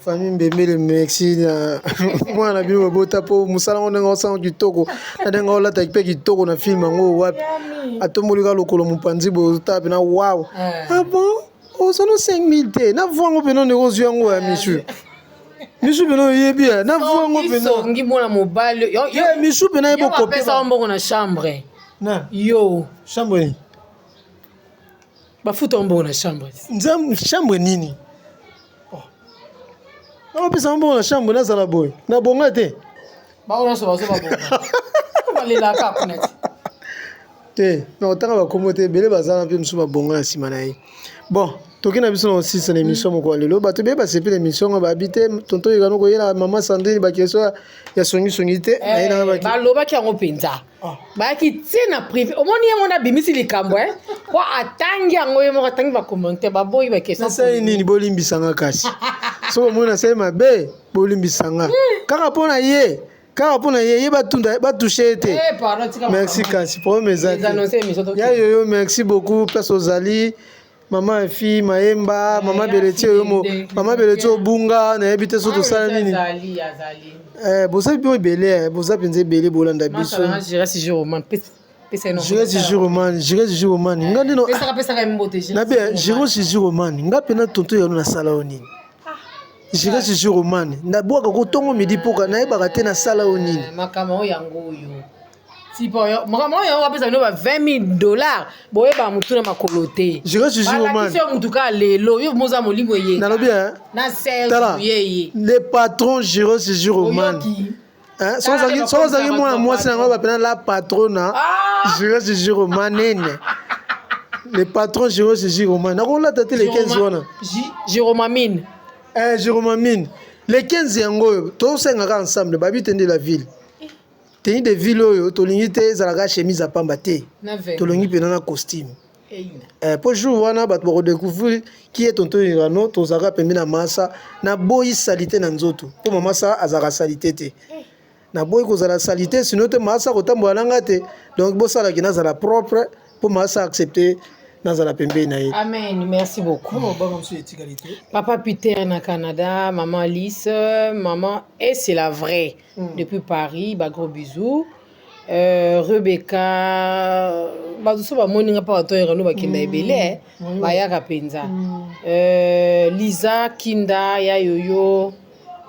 Famille Mbembele, merci na mwana na bino babota, mpo mosala ngo ndenge osala kitoko na ndenge olataki mpe kitoko na film yango. Wapi atomboli ka lokolo mopanzi boye, otala mpena waw. Ah bon, ozana 5000 te na voix ngo mpena ndenge ozwi yango ya Michu. Michu mpena oyebi ya na voix ngo mpena. Songi mwana mobali. Michu mpena ye. Bokopesa mbongo na chambre. Na yo. Chambre nini? Bafuta mbongo na chambre. Chambre nini? Opesa mbongo na chambre, nazala boye nabonga te. Bango nyonso bazo babonga, balelaka kuna ti. Te, na kotanga bakombo te, ebele bazala mpe mosusu babonga na nsima na ye. Bon, toki na biso na kosisa na émission moko ya lelo. Bato ebele basepeli émission ngo, babi te tonton Yekano koyela mama Sandrine baquestion ya songisongi te. Balobaki yango mpenza, bayaki tie na privé. Omoni ye mona abimisi likambo po atangi yango ye moko, atangi bacommentaire, baboyi baquestion. Nasali nini? Bolimbisanga kasi soki omoni nasali mabe, bolimbisanga kaka mpo na ye, kaka mpo na ye, ye batunda batouche ye te. Merci, kasi problème eza te. Ya yoyo, merci beaucoup place ozali. Mama Fi Mayemba, mama Beleti oyo, mama Beleti obunga, nayebi te so tosala nini. Boza mpe ebele, boza mpenza ebele, bolanda biso. Jiresi Jiroman, Jiresi Jiroman, nga ndino nabe Jirosi Jiroman. Nga mpena tonto yano nasala yo nini? Jiresi Jiroman, nabwaka kotongo midi mpoka, nayebaka te nasala yo nini. Makambo yango oyo, tipo makambo oyo yango bapesa bino ba 20 000 $, boyeba motu na makolo te. Jiresi Jiroman. Balakisi yo mutu kaka lelo, yo moza molimo eye. Nalobi na Serge yeye. Le patron Jiresi Jiroman, soki ozalaki mwana mwasi nango bapena la patrona Jiresi Jiromanene, le patron Jiresi Jiroman, nakolata te le 15 wana. Jiromamine. Jiromamine, le 15 yango oyo tosengaka ensemble. Babi te nde la ville, tenue de ville oyo tolingi te ezalaka chemise ya pamba te, tolingi mpena na costume po jour wana bato bakodécouvrir qui est tonton Irano. Tozalaka pembe na masa, naboyi saleté na nzoto mpo mama sa azalaka saleté te. Naboyi kozala saleté, sinon te masa kotambola na nga te. Donc bosalaki nazala propre mpo masa accepte nazala pembeni na ye. Amen, merci beaucoup. Papa Peter na Canada, maman Alice, maman et c'est la vraie depuis Paris, ba gros bisous. Rebecca, bato so bamoni nga mpa bato Irano bakenda ebele, bayaka mpenza. Lisa Kinda ya yoyo,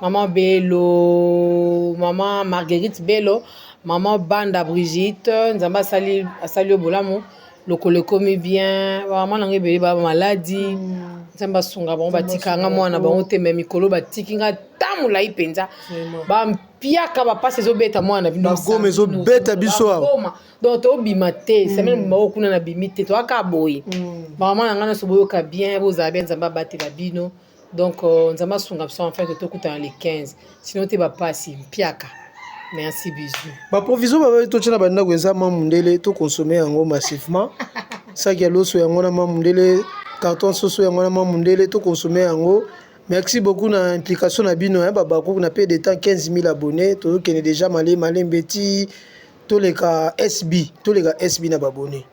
mama Belo, mama Marguerite Belo, mama Banda Brigitte, Nzambe asali, asali yo bolamu. Lokolo ekomi bien, bamama na nga ebele ba maladi. Nzambe asunga bango, batika nga mwana bango te, mais mikolo batiki nga ta molai mpenza. Bampiaka, bapasi ezobeta mwana na bino. Bagoma ezobeta biso awa. Bagoma. Donc tobima te, semaine moko kuna na bimi te, toyaka boye. Bamama na nga nyonso, boyoka bien, bozala bien, Nzambe abatela bino. Donc Nzambe asunga biso, en fait tokutana le 15, sinon te bapasi mpiaka. Merci, bisous. Baprovision babai totya na bandako eza ma mundele, tokonsome yango massivement. Saki ya loso yango na ma mundele, carton soso yango na ma mundele, tokonsome yango. Merci beaucoup na implication na bino ya babakuku na peu de temps 15 000 abonnés. Tozokende déjà male malembe ti toleka SB, toleka SB na baabonnés.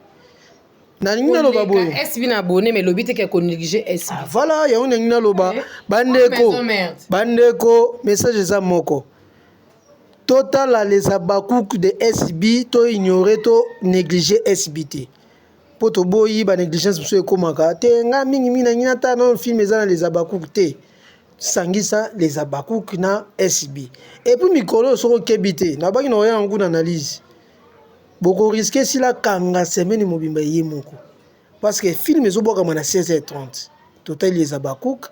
Nalingi naloba boye. SB na abonné, mais lobi te ke konéglige SB. Ah, voilà, yango nalingi naloba. Bandeko, bandeko, message eza moko: totala les Abakouk de SB, to ignore, to néglige SB te, mpo toboyi banégligence mosusu ekomaka te. Nga mingimingi nangi natala nano film eza na les Abakouk te. Sangisa les Abakouk na SB. Et puis mikolo oyo, soki okebi te, nabaki na oya yango kuna analyse, bokoriske esila kanga semaine mobimba ye moko, parce que film ezobwakama na 16h30, totali les Abakouk,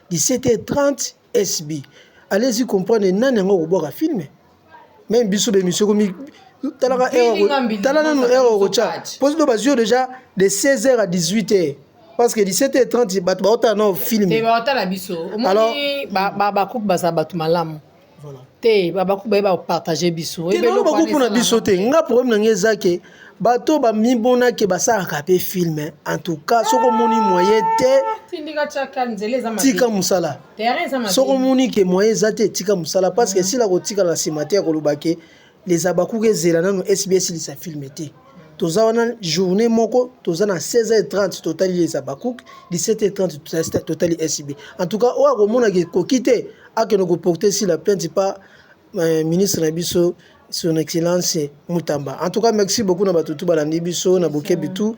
17h30 SB. Allez-y comprendre nani yango akobwaka film. Même biso bémission ekomi, talaka, tala nanu heure okotya, mpo do bazwi yo déjà de 16h à 18h, parce que 17h30 bato baotala nao film. Te, baotala biso. Omoni, bakuku bazala bato malamu te, babakuku bayeba kopartage biso. Te, nano bakuku mpona biso te. Nga problème na ngai eza ke bato bamimonake basalaka mpe film. En tout cas, soki omoni moyen te, tika mosala. Soki omoni ke moyen eza te, tika mosala, parce que esila kotikala nsima te ya koloba ke les Abakuku ezela nano SB esilisa film te. Toza wana journée moko, toza na 16h30 totali les Abakuku, 17h30 totali SB. En tout cas, oyo akomonaka ekoki te, akende koporter si la plainte pa ministre na biso, Son Excellence Mutamba. En tout cas, merci beaucoup na bato tu balandi biso na bokebi tu.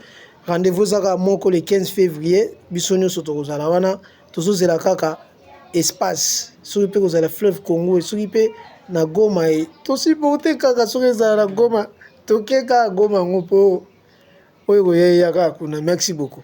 Rendez-vous ezaka moko, le 15 février. Biso nyonso tokozala wana, tozozela kaka espace, soki mpe kozala fleuve Congo, soki mpe na Goma, e tosupporte kaka. Soki ezala na Goma, toke kaka Goma yango, mpo oyo koyeya kaka kuna. Merci beaucoup.